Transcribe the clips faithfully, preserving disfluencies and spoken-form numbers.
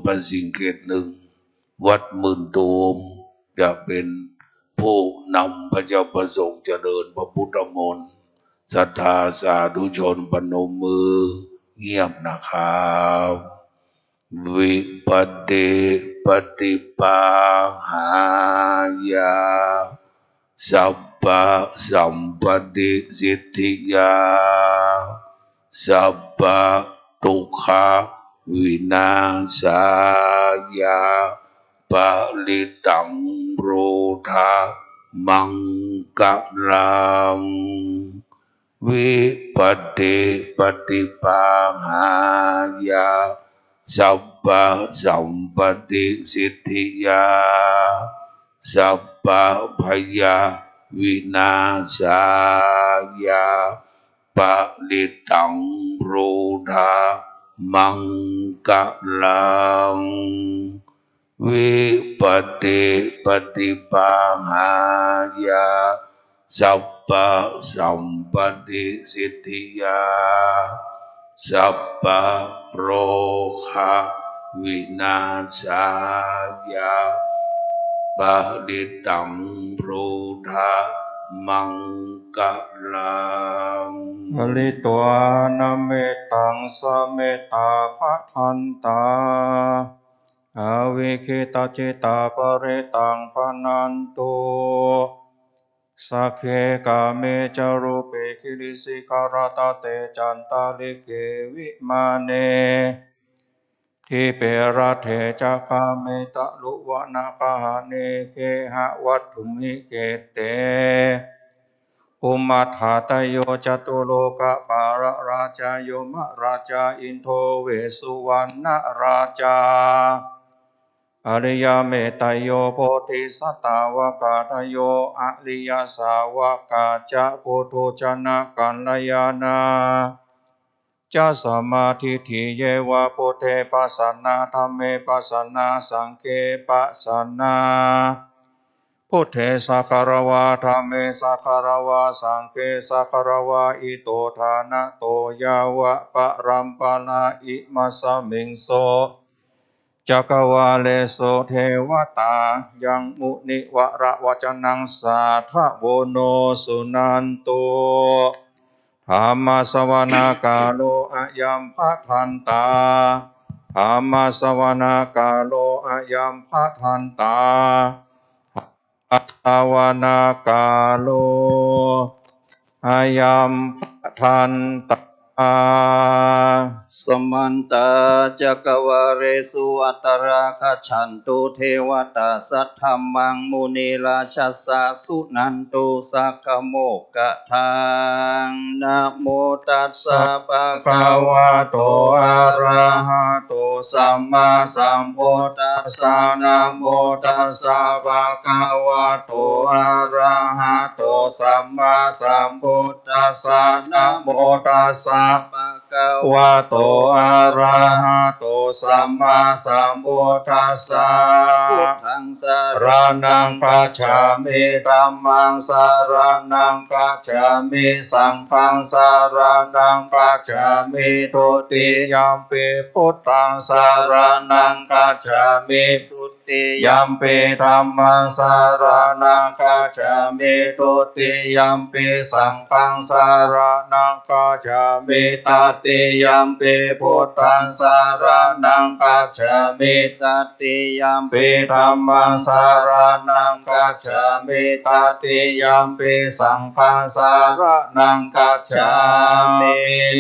พระสิงห์เขตหนึ่ง วัดหมื่นตูม จะเป็นผู้นำพระเจ้าประสงค์เจริญพระพุทธมนต์ ศรัทธาสาธุชนประนมมือเงียบนะครับ Vipattipaṭibāhāya sabbasampattisiddhiyā sabbadukkhavināsāya parittaṃ brūtha maṅgalaṃ. Vipattipaṭibāhāya sabbasampattisiddhiyā sabbabhayavināsāya parittaṃ brūtha maṅgalaṃ. Vipattipaṭibāhāya sabbasampattisiddhiyā sabbavināsāya parittaṃ brūtha maṅgalaṃ. Pharitvāna mettaṃ samettā bhadantā avikkhittacittā parittaṃ bhaṇantu. Sagge kāme ca rūpe girisikharataṭe cantalikkhe vimāne dīpe raṭṭhe ca gāme taruvanagahane gehavatthumhi khette bhummaṭṭhādayo catulokapālarājā yomarājā indo vessuvaṇṇarājā ariyametteyyo bodhisattāvakādayo ariyasāvakā ca puthujjanakālyāna ca sammādiṭṭhī ye va buddhe pasannā dhamme pasannā saṅghe pasannā. Buddhe sagāravā dhamme sagāravā saṅghe sagāravā ito ṭhānato yāva paramparā imasmiṃ so cakkavāḷesu devatā yaṃ munivaravacanaṃ sādhavo no suṇantu. Dhammassavanakālo ayam bhadantā. Dhammassavanakālo ayam bhadantā. Dhammassavanakālo ayam bhadantā. Samantā cakkavāḷesu atrāgacchantu devatā saddhammaṃ munirājassa suṇantu saggamokkhadaṃ. Namo tassa bhagavato arahato sammāsambuddhassa. Namo tassa bhagavato arahato sammāsambuddhassa. Namo tassa bhagavato arahato sammāsambuddhassa. Buddhaṃ saraṇaṃ gacchāmi. Dhammaṃ saraṇaṃ gacchāmi. Saṅghaṃ saraṇaṃ gacchāmi. Dutiyampi buddhaṃ saraṇaṃ gacchāmi. Dutiyampi dhammaṃ saraṇaṃ gacchāmi. Dutiyampi saṅghaṃ saraṇaṃ gacchāmi. Tatiyampi buddhaṃ saraṇaṃ gacchāmi. Tatiyampi dhammaṃ saraṇaṃ gacchāmi. Tatiyampi saṅghaṃ saraṇaṃ gacchāmi.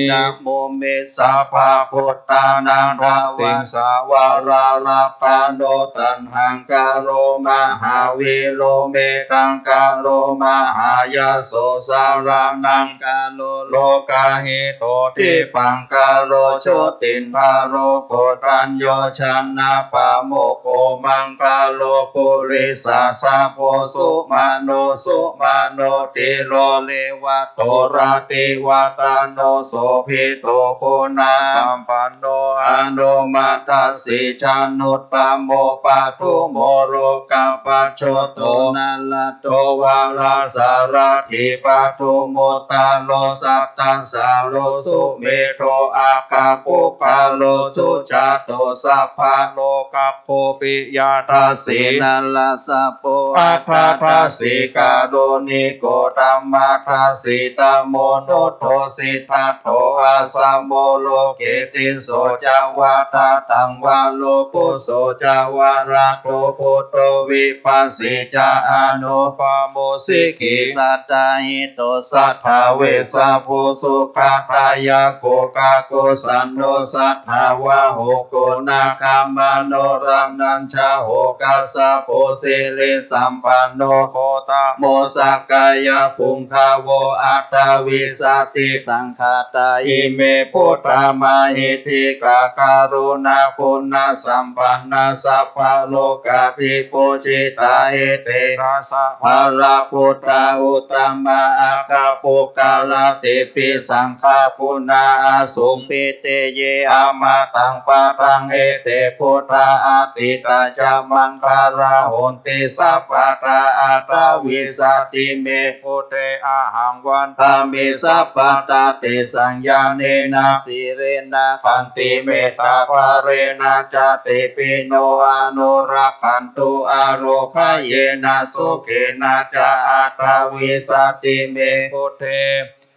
Namo me sabbabuddhānaṃ dvattiṃsavara rakkhaṇo taṇhaṅkaro mahāvīro metthaṅkaro mahāyaso saraṇaṅkaro lokahito dīpaṅkaro jotindharo koṇḍañño janapāmokkho maṅgalo purisāsabho sumano sumano dhīro reva to rativaḍḍhano sobhito guṇasampanno anomadassī januttamo pa Dūmo lokapajjoto nārado varasārathī, padumuttaro sattasāro sumedho akkhapuggallo sujāto sabbalokaggo piyadassī narāsabho atthadassī kāruṇiko dhammadassi tamonuddho siddhattho āsamo loke. Tisso ca vadataṃ varo phusso ca varado buddho vipassī ca anupamo sikhī sattahito saddha vessabhū sukhadāyako kakusandho saddhāvaho guṇāgamano raṇañjaho kassapo sirisampanno gotamo sakyapuṅgavo. Aṭṭhavīsati saṅkhātā ime buddhamahiddhikā karuṇāguṇasampannā sabbalokadhipūjitā. Ete dasa balābuddhā uttamā aggapuggala. Tepi saṅghāguṇā asuṃ pītiye amataṃ padaṃ. Ete buddhā atītā ca maṅgalā honti sabbadā. Aṭṭhavīsati me buddhe ahaṃ vandāmi sabbadā. Tesaṃ ñāṇena sīlena khantimettābalena ca tepi no anurakkhantu arogayena sukhena ca. Aṭṭhavīsati me buddhe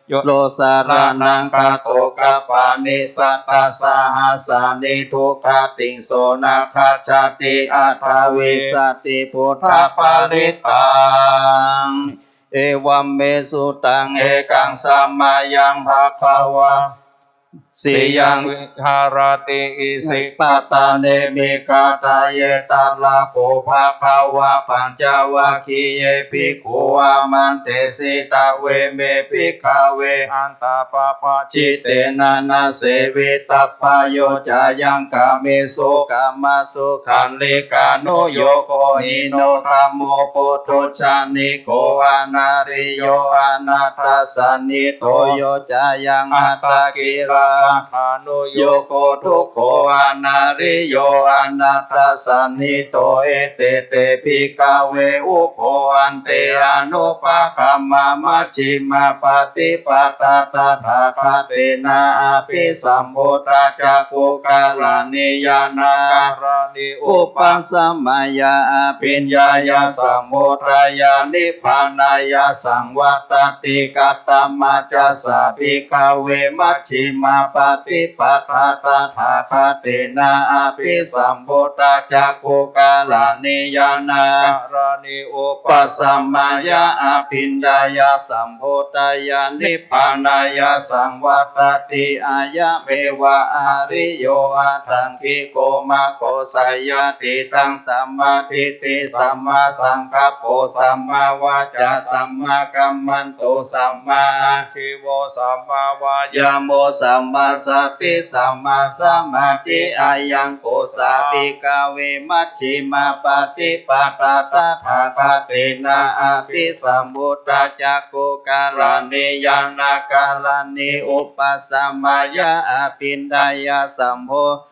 yo saraṇaṃ gato kappāni sattasahassāni duggatiṃ so na gacchati. Aṭṭhavīsati buddhaparittaṃ. Evaṃ me sutaṃ. Ekaṃ samayaṃ bhagavā siyyaṃ viharati isipatane migadāye. Tatra kho bhagavā pañcavaggiye bhikkhū āmantesi. Dveme bhikkhave antā pabbajitena na sevitabbā. Yo cāyaṃ kāmesu kāmasukhallikānuyogo hīno gammo pothujjaniko anariyo anatthasañhito. Yo cāyaṃ attakilamathānuyogo dukkho anariyo anatthasañhito. Ete te bhikkhave ubho ante anupagamma majjhimā paṭipadā tathāgatena abhisambuddhā cakkhukaraṇī ñāṇakaraṇī upasamāya abhiññāya sambodhāya nibbānāya saṃvattati. Katamā ca sā bhikkhave majjhimā paṭipadā tathāgatena abhisambuddhā cakkhukaraṇī ñāṇakaraṇī upasamāya abhiññāya sambodhāya nibbānāya saṃvattati? Ayameva ariyo aṭṭhaṅgiko maggo. Seyyathīdaṃ: sammādiṭṭhi sammāsaṅkappo sammāvācā sammākammanto sammāājīvo sammāvāyāmo sammāsati sammāsamādhi. Ayaṃ kho sā bhikkhave majjhimā paṭipadā tathāgatena abhisambuddhā cakkhukaraṇī ñāṇakaraṇī upasamāya abhiññāya sambodhāya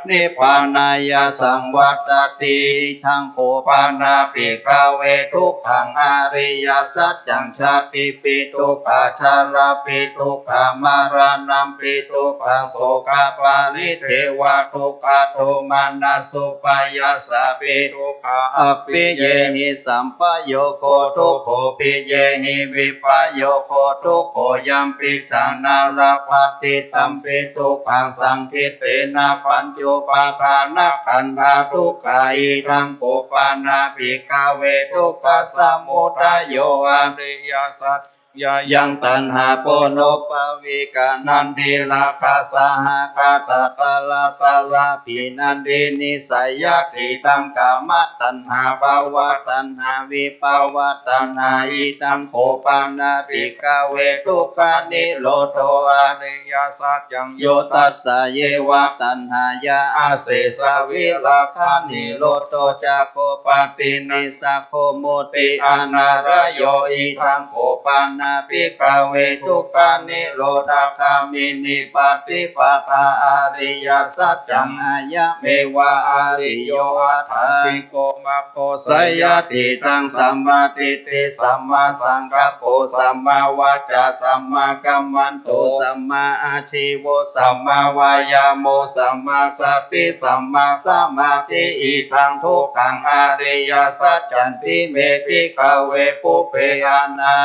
nibbānāya saṃvattati. Idaṃ kho pana bhikkhave dukkhaṃ ariyasaccaṃ: jātipi dukkhā jarāpi dukkhā maraṇampi dukkhaṃ sokaparidevadukkhadomanassupāyāsāpi dukkhā appiyehi sampayogo dukkho piyehi vippayogo dukkho yampicchaṃ na labhati tampi dukkhaṃ saṅkhittena pañcupādānakkhandhā dukkhā. Idaṃ kho pana bhikkhave dukkhasamudayo ariyasaccaṃ: yāyaṃ taṇhā ponobbhavikā nandirāgasahagatā tatratatrābhinandinī, seyyathīdaṃ: kāmataṇhā bhavataṇhā vibhavataṇhā. Idaṃ kho pana bhikkhave dukkhanirodho ariyasaccaṃ: yo tassāyeva taṇhāya asesavirāganirodho cāgo paṭinissaggo mutti anālayo. Idaṃ kho pana bhikkhave dukkhanirodhagāminī paṭipadā ariyasaccaṃ. Ayameva ariyo aṭṭhaṅgiko maggo. Seyyathīdaṃ: sammādiṭṭhi sammāsaṅkappo sammāvācā sammākammanto sammāājīvo sammāvāyāmo sammāsati sammāsamādhi. Idaṃ dukkhaṃ ariyasaccanti me bhikkhave pubbe anā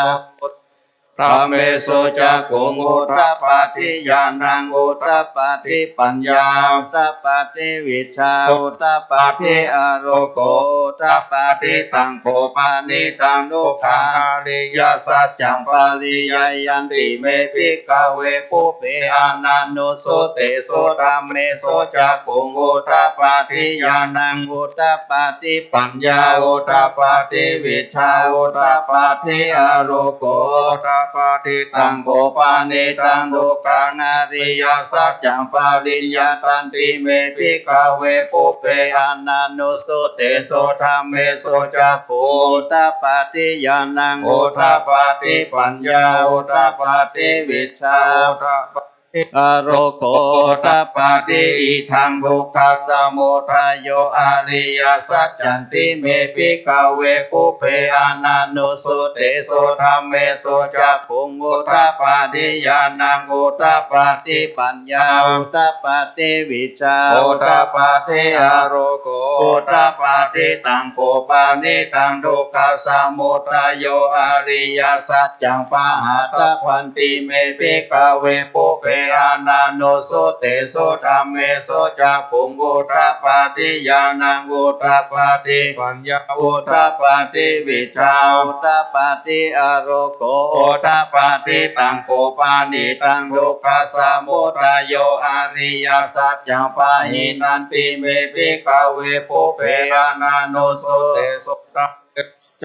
dhammesū cakkhuṃ udapādi ñāṇaṃ udapādi paññā udapādi vijjā udapādi āloko udapādi. Taṃ kho panidaṃ dukkhaṃ ariyasaccaṃ pariññeyyanti me bhikkhave pubbe ananussutesu dhammesu cakkhuṃ udapādi ñāṇaṃ udapādi paññā udapādi vijjā udapādi āloko udapādi. Taṃ kho panidaṃ dukkhaṃ ariyasaccaṃ pariññātanti me bhikkhave pubbe ananussutesu dhammesu cakkhuṃ udapādi ñāṇaṃ udapādi paññā udapādi vijjā udapādi āloko udapādi. Idaṃ dukkhasamudayo ariyasaccanti me bhikkhave pubbe ananussutesu dhammesu cakkhuṃ udapādi ñāṇaṃ udapādi paññā udapādi vijjā udapādi āloko udapādi. Taṃ kho panidaṃ dukkhasamudayo ariyasaccaṃ pahātabbanti me bhikkhave pubbe ananussutesu dhammesu cakkhuṃ udapādi ñāṇaṃ udapādi paññā udapādi vijjā udapādi āloko udapādi. Taṃ kho panidaṃ dukkhasamudayo ariyasaccaṃ pahīnanti me bhikkhave pubbe ananussutesu dhammesu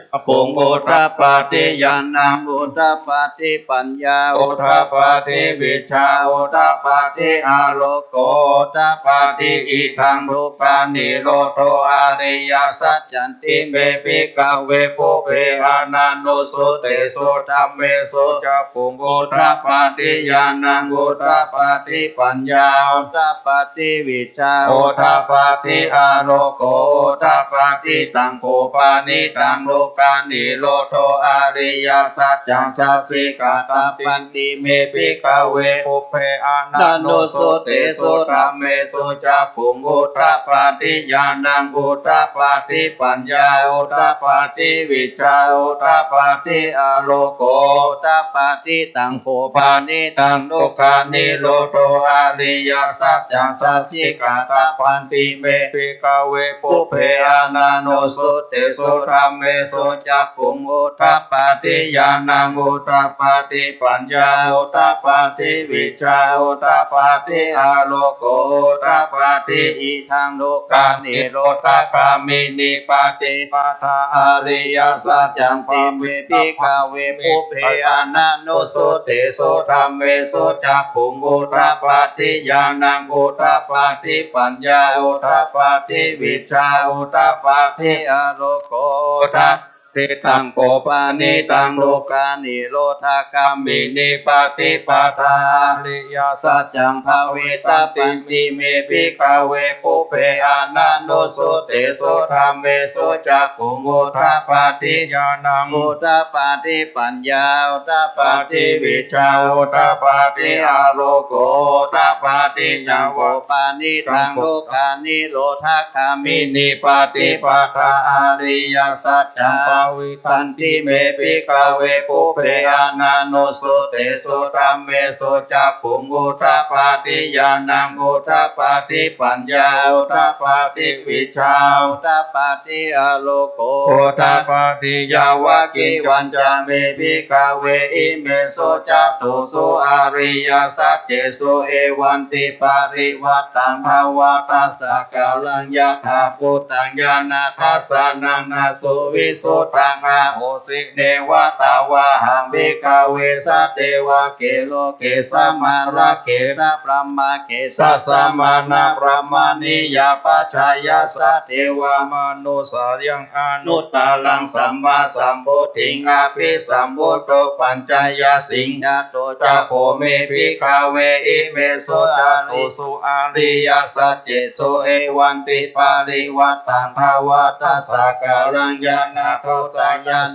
cakkhuṃ udapādi ñāṇaṃ udapādi paññā udapādi vijjā udapādi āloko udapādi. Idaṃ dukkhanirodho ariyasaccanti me bhikkhave pubbe ananussutesu dhammesu cakkhuṃ udapādi ñāṇaṃ udapādi paññā udapādi vijjā udapādi āloko udapādi. Taṃ kho panidaṃ dukkhanirodho ariyasaccaṃ sacchikātabbanti me bhikkhave pubbe ananussutesu dhammesu cakkhuṃ udapādi ñāṇaṃ udapādi paññā udapādi vijjā udapādi āloko udapādi. Taṃ kho panidaṃ dukkhanirodho ariyasaccaṃ sacchikātabbanti me bhikkhave pubbe ananussutesu dhammesu cakkhuṃ udapādi ñāṇaṃ udapādi paññā udapādi vijjā udapādi āloko udapādi. Idaṃ dukkhanirodhagāminī paṭipadā ariyasaccanti me bhikkhave pubbe ananussutesu dhammesu cakkhuṃ udapādi ñāṇaṃ udapādi paññā udapādi vijjā udapādi āloko udapādi. Taṃ kho panidaṃ dukkhanirodhagāminī paṭipadā ariyasaccaṃ bhāvitabbanti me bhikkhave pubbe ananussutesu dhammesu cakkhuṃ udapādi ñāṇaṃ udapādi paññā udapādi vijjā udapādi āloko udapādi. Yaṃ kho panidaṃ dukkhanirodhagāminī paṭipadā ariyasaccaṃ bhāvitanti me bhikkhave pubbe ananussutesu dhammesu cakkhuṃ udapādi ñāṇaṃ udapādi paññā udapādi vijjā udapādi āloko udapādi. Yāvakīvañca me bhikkhave imesu catūsu ariyasaccesu evantiparivaṭṭaṃ dvādasākāraṃ yathābhūtaṃ ñāṇadassanaṃ na suvisuddhā taṃ ahosi. Neva tāvāhaṃ bhikkhave sadevake loke samārake sabrahmake sassamaṇabrāhmaṇiyā pajāya sadevamanussāya anuttaraṃ sammāsambuddhiṃ abhisambuddho pañcayasiṃ yato ca bhūmi bhikkhave imesu catūsu ariyasaccesu evantiparivaṭṭaṃ dvādasākāraṃ ñāṇadassanaṃ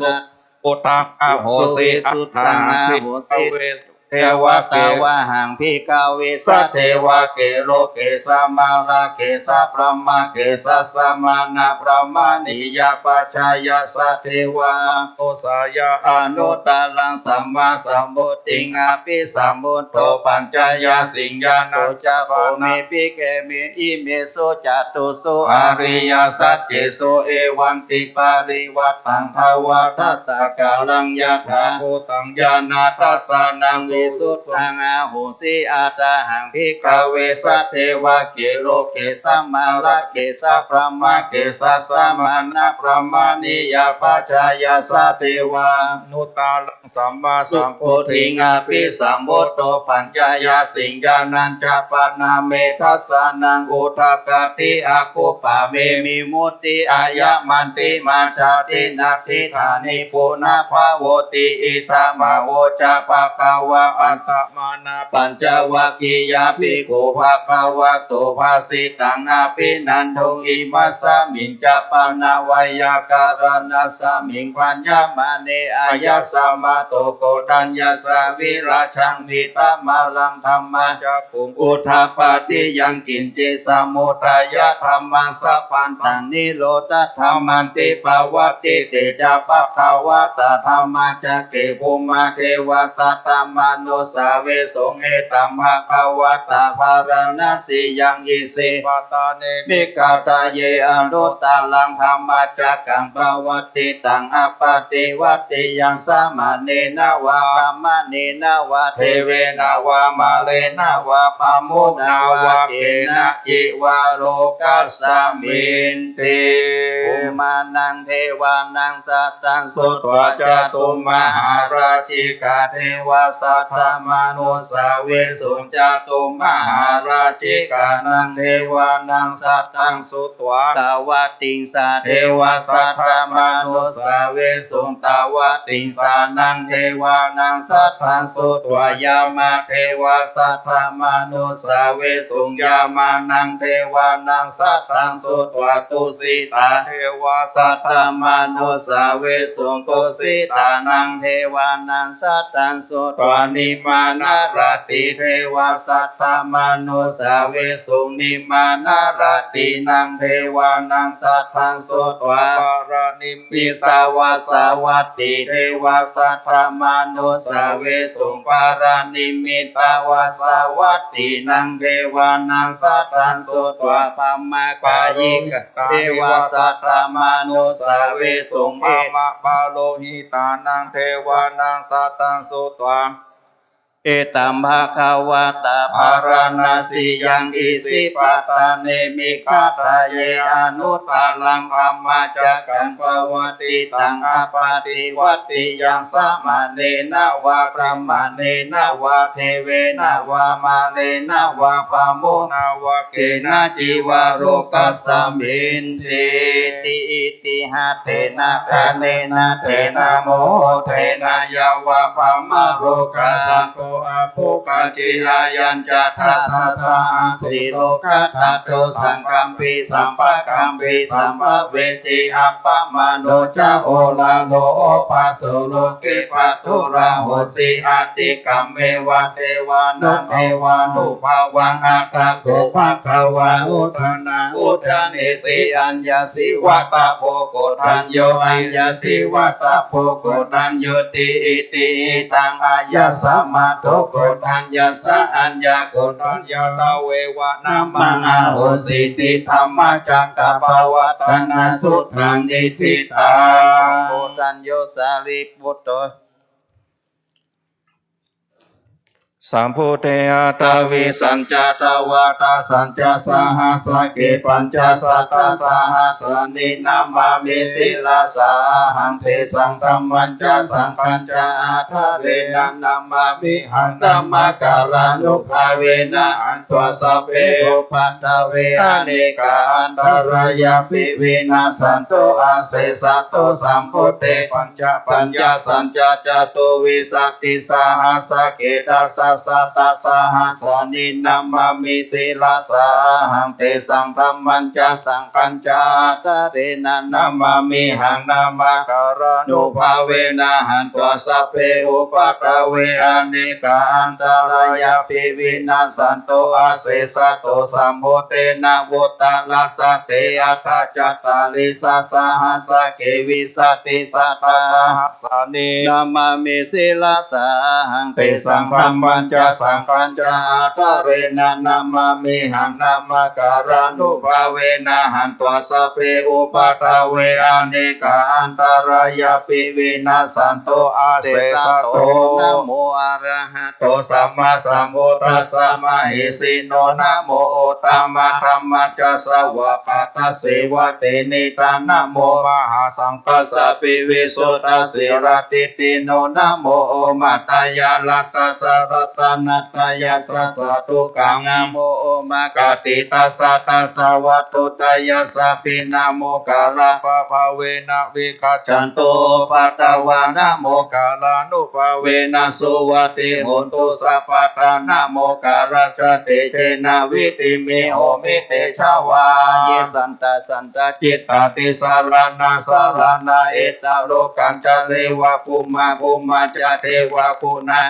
udakaṃ ahosi. Aṭṭhahaṃ bhikkhave devake tāvāhaṃ bhikkhave sadevake loke samārake sabrahmake sassamaṇabrāhmaṇiyā pajāya sadevamanussāya anuttaraṃ sammāsambuddhiṃ abhisambuddho pañcayasiṃ ñāṇañca panāmi bhikkhave imesu catūsu ariyasaccesu evantiparivaṭṭaṃ dvādasākāraṃ yathābhūtaṃ ñāṇadassanaṃ visuddhaṃ ahosi. Aṭṭhahaṃ bhikkhave sadevake loke samārake sabrahmake sassamaṇabrāhmaṇiyā pajāya sadevamanuttaraṃ sammāsambuddhiṃ abhisambuddho pañcayasiṃ ñāṇañca panāmi dassanaṃ udakaṃ āgū pāmi vimutti ayamantimā jāti natthidāni punabbhavoti. Idamavoca bhagavā. Attamanā pañcavaggiyā bhikkhū bhagavato bhāsitaṃ abhinanduṃ. Imasmiñca pana veyyākaraṇasmiṃ bhaññamāne āyasmato koṇḍaññassa virajaṃ vītamalaṃ dhammacakkhuṃ udapādi yaṅkiñci samudayadhammaṃ sabbantaṃ nirodhadhammanti. Pavattite ca bhagavatā dhammacakke bhummā devā saddamanussāvesuṃ. Etambhagavatā bārāṇasiyaṃ isipatane migadāye anuttaraṃ dhammacakkaṃ pavattitaṃ appaṭivattiyaṃ samaṇena vā brāhmaṇena vā devena vā mārena vā brahmunā vā kenaci vā lokasminti. Bhummānaṃ devānaṃ saddaṃ sutvā cātummahārājikā devā saddamanussāvesuṃ. Cātummahārājikānaṃ devānaṃ saddaṃ sutvā tāvatiṃsā devā saddamanussāvesuṃ. Tāvatiṃsānaṃ devānaṃ saddaṃ sutvā yāmā devā saddamanussāvesuṃ. Yāmānaṃ devānaṃ saddaṃ sutvā tusitā devā saddamanussāvesuṃ. Tusitānaṃ devānaṃ saddaṃ sutvā nimmānaratī devā saddamanussāvesuṃ. Nimmānaratīnaṃ devānaṃ saddaṃ sutvā paranimmitavasavattī devā saddamanussāvesuṃ. Paranimmitavasavattīnaṃ devānaṃ saddaṃ sutvā brahmakāyikā devā saddamanussāvesuṃ. Brahmapurohitānaṃ devānaṃ saddaṃ sutvā etambhagavatā bārāṇasiyaṃ isipatane migadāye anuttaraṃ dhammacakkaṃ pavattitaṃ appaṭivattiyaṃ samaṇena vā brāhmaṇena vā devena vā mārena vā brahmunā vā kenaci vā lokasminti. Itiha tena khaṇena tena muhuttena yāva brahmalokā saddo abbhuggacchi. Ayañca dasasahassī lokadhātu saṅkampi sampakampi sampavedhi. Appamāṇo ca oḷāro obhāso loke pāturahosi. Atikkāmeva devānaṃ devānubhāvaṃ athāguṃ bhagavā udānaṃ udānesi: Aññāsi vata bho Koṇḍañño, aññāsi vata bho Koṇḍaññoti. Itihidaṃ āyasmato Koṇḍaññassa aññākoṇḍaññā tveva nāmaṃ ahosīti Dhammacakkappavattana suttanti. Ṭhitaṃ Koṇḍañño Sāriputto Sambuddhe aṭṭhavīsañca dvādasañca sahassake pañcasatasahassāni namāmi sirasā ahaṃ. Tesaṃ dhammañca saṅghañca ādarena namāmihaṃ namakārānubhāvena hantvā sabbe upaddave anekā antarāyāpi vinassantu asesato. Sambuddhe pañcapaññāsañca catuvīsatisahassake dasasatasahassāni namāmi sirasā ahaṃ. Tesaṃ dhammañca saṅghañca ādarena namāmihaṃ namakārānubhāvena hantvā sabbe upaddave anekā antarāyāpi vinassantu asesato. Sambuddhe navuttarasate aṭṭhacattāḷīsasahassake vīsatisatasahassāni namāmi sirasā ahaṃ. Tesaṃ dhammañca saṅghañca ādarena namāmihaṃ namakārānubhāvena hantvā sabbe upaddave anekā antarāyāpi vinassantu asesato. Namo arahato sammāsambuddhassa mahesino. Namo uttamadhammassa svākkhātasseva tenidha. Namo mahāsaṅghassāpi visuddhasīladiṭṭhino. Namo omātyāraddhassa ratanattayassa sādhukaṃ. Namo omakātītassa tassa vatthuttayassapi. Namokārappabhāvena vigacchantu upaddavā. Namokārānubhāvena suvatthi hotu sabbadā. Namokārassa tejena vidhimhi homi tejavā. Ye santasatta cittā tisaraṇasaraṇā etaṃ lokaṃ jayeva bhummā bhummā ca devaguṇā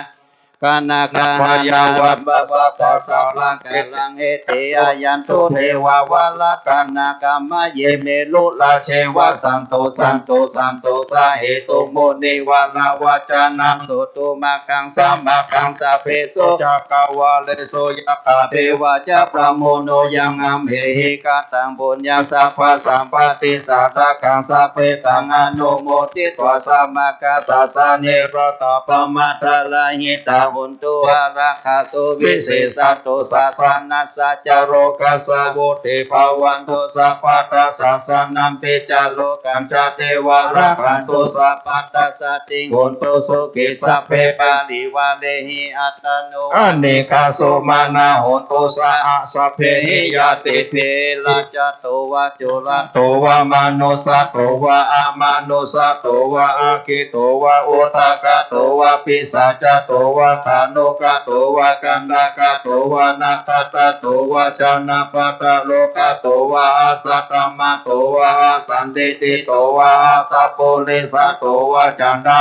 ganakanakā bhayaṃ vā sabbasaraṃ ete āyantu devā valakkanākā mahemā rājeva santo santo santosahetuṃ munivaravacanaṃ sudhumakkhaṃ samaggaṃ sabbesu cakkavāḷesu yakkhadevatā brahmuno yaṃ amhehi kataṃ puññaṃ sabbasampattisiddhikaṃ sabbetaṃ anumoditvā samaggāsasane rātā pamattārahitā hontu arahaṃ suvisesātu sāsanassa ca lokassa vuḍḍhī bhavantu sabbadā sāsanampi ca lokañca devā rakkhantu sabbadā sotthī hontu sukhī sabbe parivārehi attanū anekā sumanā hontu saha sabbehi ñātibhi. Rājato vā corato vā manussato vā amanussato vā aggito vā udakato vā pisācato vā khāṇukato vā kaṇṭakato vā nakkhattato vā janapadarogato vā asaddhammato vā asandiṭṭhito vā asappurisato vā chaṇḍa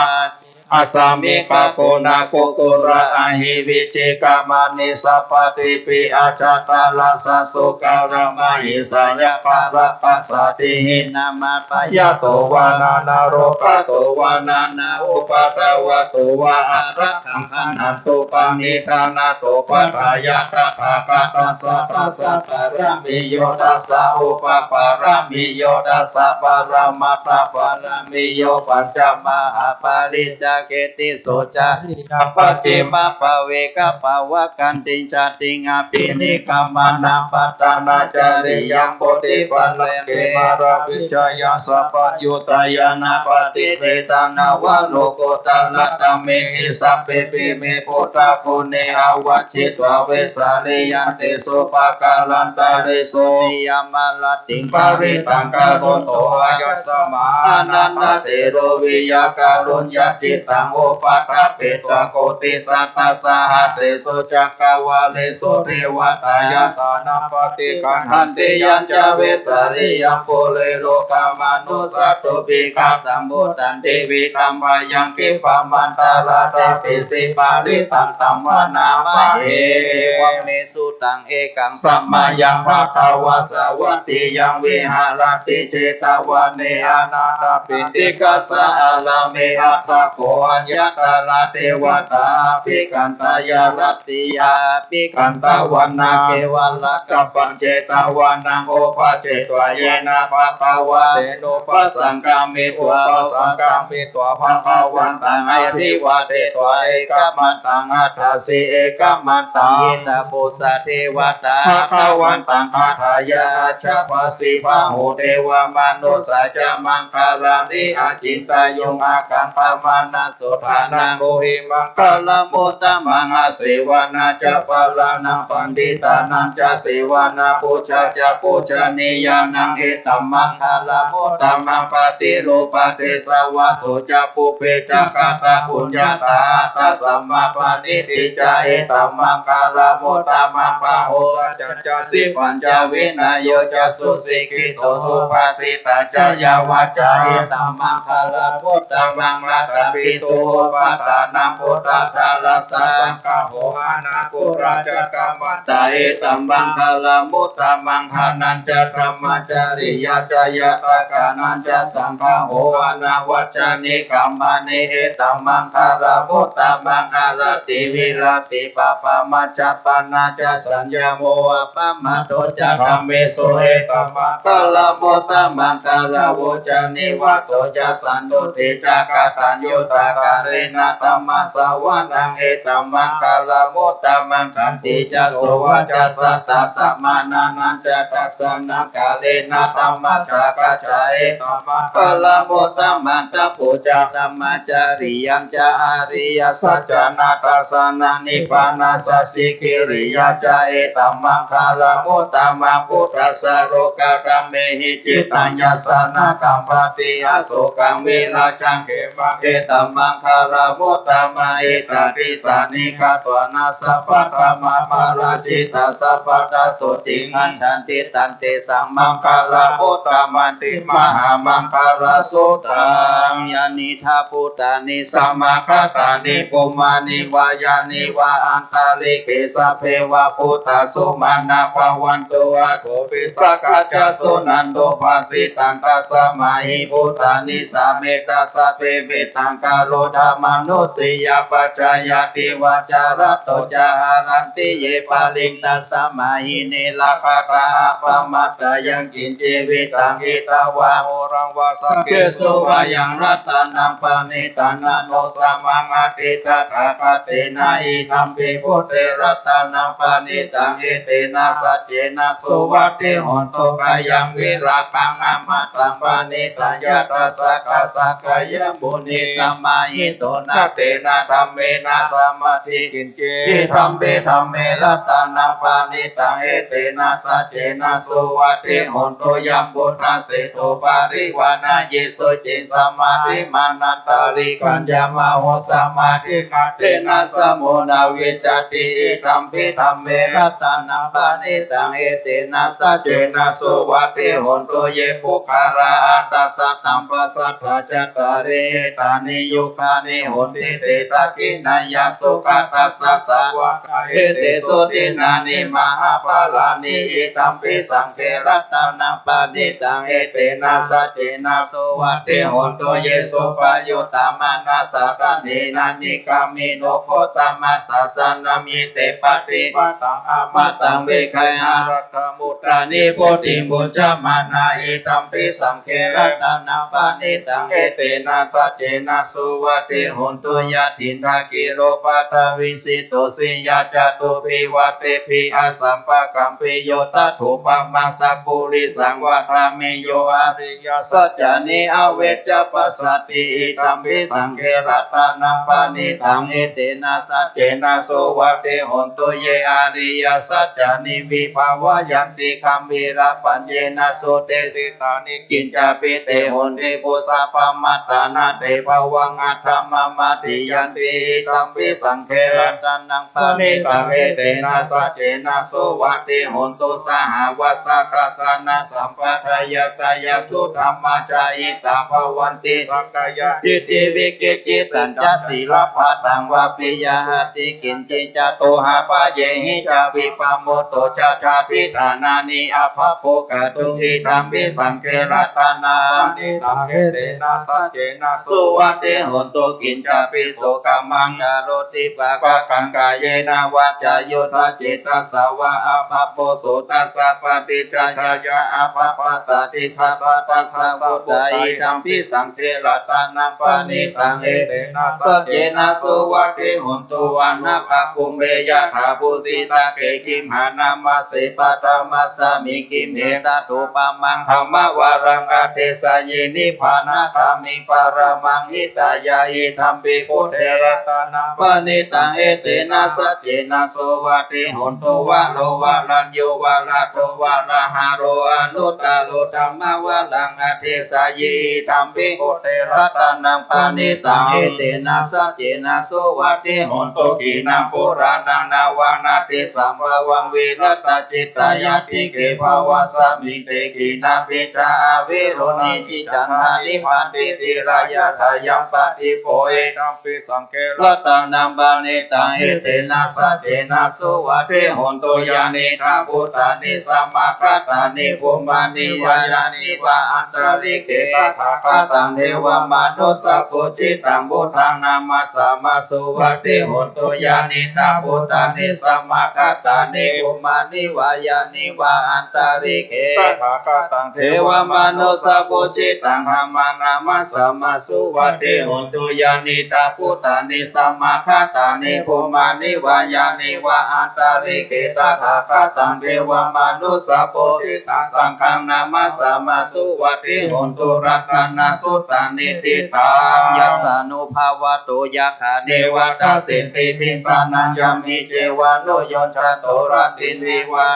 asāmigagoṇakukkura ahi vicchikamaṇisappadīpi ajjhattaracchasūkaramahiṃsayakkharakkhasādīhi nānābhayato vā nānārogato vā nānāupaddavato vā ārakkhaṃ gaṇhantu paṇidhā. Nāthopaṭṭhāya tathāgatassa dasa pāramiyo dasa upapāramiyo dasa paramattha pāramiyo pañca mahāpariccāge tisso cāriyaṃ pacchimabbhave gabbhāvakkantiṃ jātiṃ abhinikkhamanaṃ paṭhānacariyaṃ bodhipallaṅke māravijayaṃ sabbaññutañāṇappaṭivedhaṃ navalokuttaradhammeti sabbepime buddhaguṇe āvajjitvā vesāliyā tīsu pākārantaresu niyāma tiṃ parittaṃ karonto āyasmā Ānandatthero viya kāruññacittaṃ upaṭṭhapetvā koṭisatasahassesu cakkavāḷesu devatā yassāṇaṃ paṭiggaṇhanti yañca vesāliyaṃ pure rogāmanussadubbhikkhasambhūtaṃ tividhaṃ bhayaṃ khippamantaradhāpesi parittaṃ taṃ bhaṇāma he. Evaṃ me sutaṃ. Ekaṃ samayaṃ bhagavā sāvatthiyaṃ viharati jetavane anāthapiṇḍikassa ārāme. Atha kho aññatra devatā abhikkantā, ya ratiyā abhikkantā, vanā kevalakappaṃ jetvānaṃ upāsetvā, yena bhagavā tenupasaṅkami, upasaṅkami tvā bhagavantaṃ abhivādetvā ekamantaṃ aṭṭhāsi. Ekamantaṃ ida pu sa devatā bhagavantaṃ aṭṭhāya ācikkhati. Bahū devā manussā ca maṅgalāni acintayuṃ, ākaṅkhamānā sotthānaṃ brūhi maṅgalamuttamaṃ. Asevanā ca bālānaṃ paṇḍitānañca sevanā, pūjā ca pūjanīyānaṃ etam maṅgalamuttamaṃ. Paṭirūpadesavāso ca pubbe ca katapuññatā, attasammāpaṇidhi ca etam maṅgalamuttamaṃ. Bāhusaccañca sippañca vinayo ca susikkhito, subhāsitā ca yā vācā etam maṅgalamuttamaṃ. Mātāpituupaṭṭhānaṃ puttadārassa saṅgaho, anākulā ca kammantā etam maṅgalamuttamaṃ. Dānañca dhammacariyā ca ñātakānañca saṅgaho, anavajjāni kammāni etam maṅgalamuttamaṃ. Āratī viratī pāpā majjapānā ca saññamo, appamādo ca dhammesu etam maṅgalamuttamaṃ. Gāravo ca nivāto ca santuṭṭhī ca kataññutā, kālena dhammassavanaṃ etam maṅgalamuttamaṃ. Khantī ca sovacassatā samaṇānañca dassanaṃ, kālena dhammasākacchā etam maṅgalamuttamaṃ. Tapo ca dhammacariyā ca ariyasaccāna dassanaṃ, nibbānasacchikiriyā ca etam maṅgalamuttamaṃ. Phuṭṭhassa lokadhammehi cittaṃ yassa na kampati, asokaṃ virajaṃ khemaṃ etam maṅgalamuttamaṃ. Etādisāni katvāna sabbatthamaparājitā, sabbattha sotthiṃ gacchanti tantesaṃ maṅgalamuttamanti. Mahāmaṅgalasuttaṃ. Yānīdha bhūtāni samāgatāni, bhummāni vā yāni va antalikkhe, sabbe va bhūtā sumanā bhavantu, athopi sakkacca suṇantu bhāsitaṃ. Tasmā hi bhūtā nisāmetha sabbe, mettaṃ karotha mānusiyā pajāya, divā ca ratto ca haranti ye baliṃ, tasmā hi ne rakkhatha appamattā. Yaṃ kiñci vittaṃ idha vā huraṃ vā, saggesu vā yaṃ ratanaṃ paṇītaṃ, na no samaṃ atthi tathāgatena, idampi buddhe ratanaṃ paṇītaṃ, etena saccena suvatthi hotu. Khayaṃ virāgaṃ amataṃ paṇītaṃ, yadajjhagā sakyamunī samāhito, na tena dhammena samatthi kiñci, idampi dhamme ratanaṃ paṇītaṃ, etena saccena suvatthi hotu. Yam buddhaseṭṭho parivaṇṇayī suciṃ, samādhimānantarikaññamāhu, samādhimānena samo na vijjati, idampi dhamme ratanaṃ paṇītaṃ, etena saccena suvatthi hotu. Ye puggalā aṭṭha sataṃ pasatthā, cattāri etāni yugāni honti, te dakkhiṇeyyā sugatassa sāvakā, etesu dinnāni mahapphalāni, idampi saṅghe ratanaṃ paṇītaṃ, etena saccena suvatthi hotu. Ye suppayuttā manasā daḷhena, nikkāmino gotamasāsanamhi, te pattipattā amataṃ vigayha, laddhā mudhā nibbutiṃ bhuñjamānā, idampi saṅghe ratanaṃ paṇītaṃ, etena saccena suvatthi hotu. Yathindakhīlo paṭhaviṃ sito siyā, catubbhi vātebhi asampakampiyo, tathūpamaṃ sappurisaṃ vadāmi, yo ariyasaccāni avecca passati, idampi saṅghe ratanaṃ paṇītaṃ, etena saccena suvatthi hotu. Ye ariyasaccāni vibhāvayanti, gambhīrapaññena sudesitāni, kiñcāpi te honti bhusappamattā, na te bhavaṃ aṭṭhamamādiyanti, idampi saṅghe ratanaṃ paṇītaṃ, etena saccena suvatthi hotu. Sahāvassa dassanasampadāya, tayassu dhammā jahitā bhavanti, sakkāyadiṭṭhi vicikicchitañca, sīlabbataṃ vāpi yaṃ atthi kiñci, catūhapāyehi ca vippamutto, cha chāpi dānāni abhabbo kātuṃ, idampi saṅghe ratanaṃ paṇītaṃ, etena saccena suvatthi hontu kiñcāpi so kammaṃ karoti pāpakaṃ kāyena vācāyuda cetasā vā abhabbo so tassa paṭicchadāya abhabba sadisā sattassa buddhā idampi saṅghe ratanaṃ paṇītaṃ etena saccena suvatthi hontu vanappagumbe yathā phussitagge gimhānamāse paṭhamasmiṃ gimhe tathūpamaṃ dhammavaraṃ adesayi nibbānagāmiṃ paramaṃ hitāya idampi buddhe ratanaṃ paṇītaṃ etena saccena suvatthi hontu varo varaññū varado varāharo anuttaro dhammavaraṃ adesayi idampi buddhe ratanaṃ paṇītaṃ etena saccena suvatthi hontu khīṇaṃ purāṇaṃ navaṃ natthi sambhavaṃ virattacittāyatike bhavasmiṃ te khīṇabījā avirūḷhichandā nibbanti dhīrā yathāyampadīpo idampi saṅghe ratanaṃ paṇītaṃ etena saccena suvatthi hontu. Yānīdha bhūtāni samāgatāni bhummāni vā yāni va antalikkhe tathāgataṃ devamanussapūjitaṃ buddhaṃ namassāma suvatthi hontu. Yānīdha bhūtāni samāgatāni bhummāni vā yāni va antalikkhe tathāgataṃ devamanussapūjitaṃ dhammaṃ namassāma suvatthi hontu. Yānīdha bhūtāni samāgatāni bhummāni vā yāni va antalikkhe tathāgataṃ devamanussapūjitaṃ saṅghaṃ namassāma suvatthi hontu. Ratanasuttaṃ niṭṭhitaṃ yassānubhāvato yakkha neva dassenti bhikkhu saraṇaṃ yamhi ceva no yojjanto rattindiva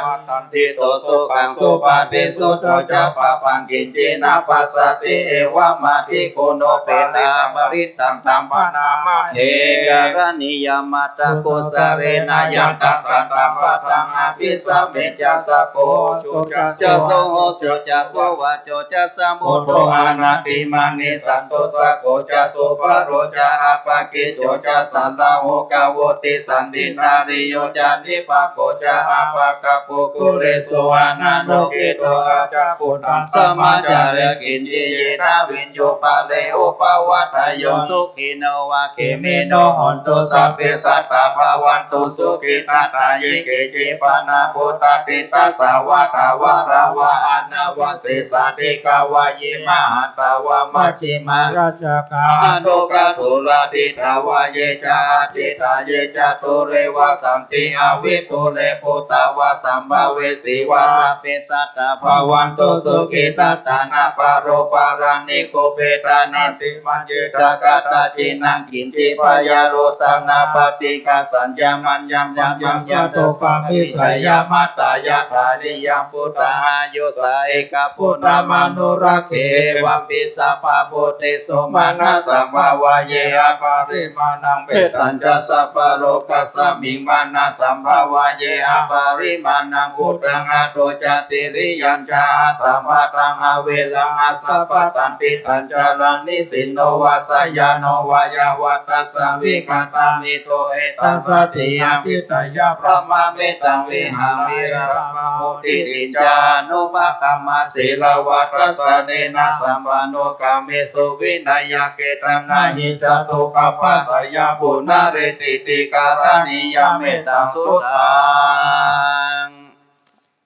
ṭhito sukhaṃ supati sutto ca pāpaṃ kiñci na passati evamādiguṇūpetā parittaṃ taṃ bhaṇāma he. Karaṇīyamatthakusalena yan taṃ santaṃ padaṃ abhisamecca sakko ujū ca suhujū ca suvaco ca sumuttā anatimānī santussako ca subharo ca appakicco ca sallahukavutti santindriyo ca nipako ca appagabbho kulesu ananugiddho. Accakuttaṃ samācare kiñci yena viññū pare upavadeyyuṃ. Sukhino vā khemino hontu sabbe sattā bhavantu sukhitattā. Ye keci pāṇabhūtatthi tasā vā thāvarā vā anavasesā dīghā vā ye mahantā vā majjhimā rassakā aṇukathūlā diṭṭhā vā ye ca adiṭṭhā ye ca dūre vasanti avidūre bhūtā vā sambhavesī vā sabbe sattā bhavantu sukhitattā. Na paro paraṃ nikubbetha nātimaññetha katthaci naṃ kiñci byārosanā paṭighasaññā mayhaṃ saṅyuttā sattokāmiccheyya matthā yathā niyaṃ buddhā āyusā ekaputtamanurakkhe. Evampi sabbabhūtesu mānasaṃ bhāvaye aparimāṇaṃ mettañca sabbalokasmiṃ mānasaṃ bhāvaye aparimāṇaṃ uddhaṃ adho ca tiriyañca asambādhaṃ averaṃ asapattaṃ. Tiṭṭhaṃ caraṃ nisinno vā sayāno vā yāvatassa vigatamiddho etaṃ satiṃ adhiṭṭheyya brahmametaṃ vihāraṃ ārammaṃ diṭṭhiñca anupagamma sīlavā dassanena sampanno kāmesu vineyya gedhaṃ na hi jātu gabbhaseyyaṃ punaretīti. Karaṇīyam mettaṃ suttaṃ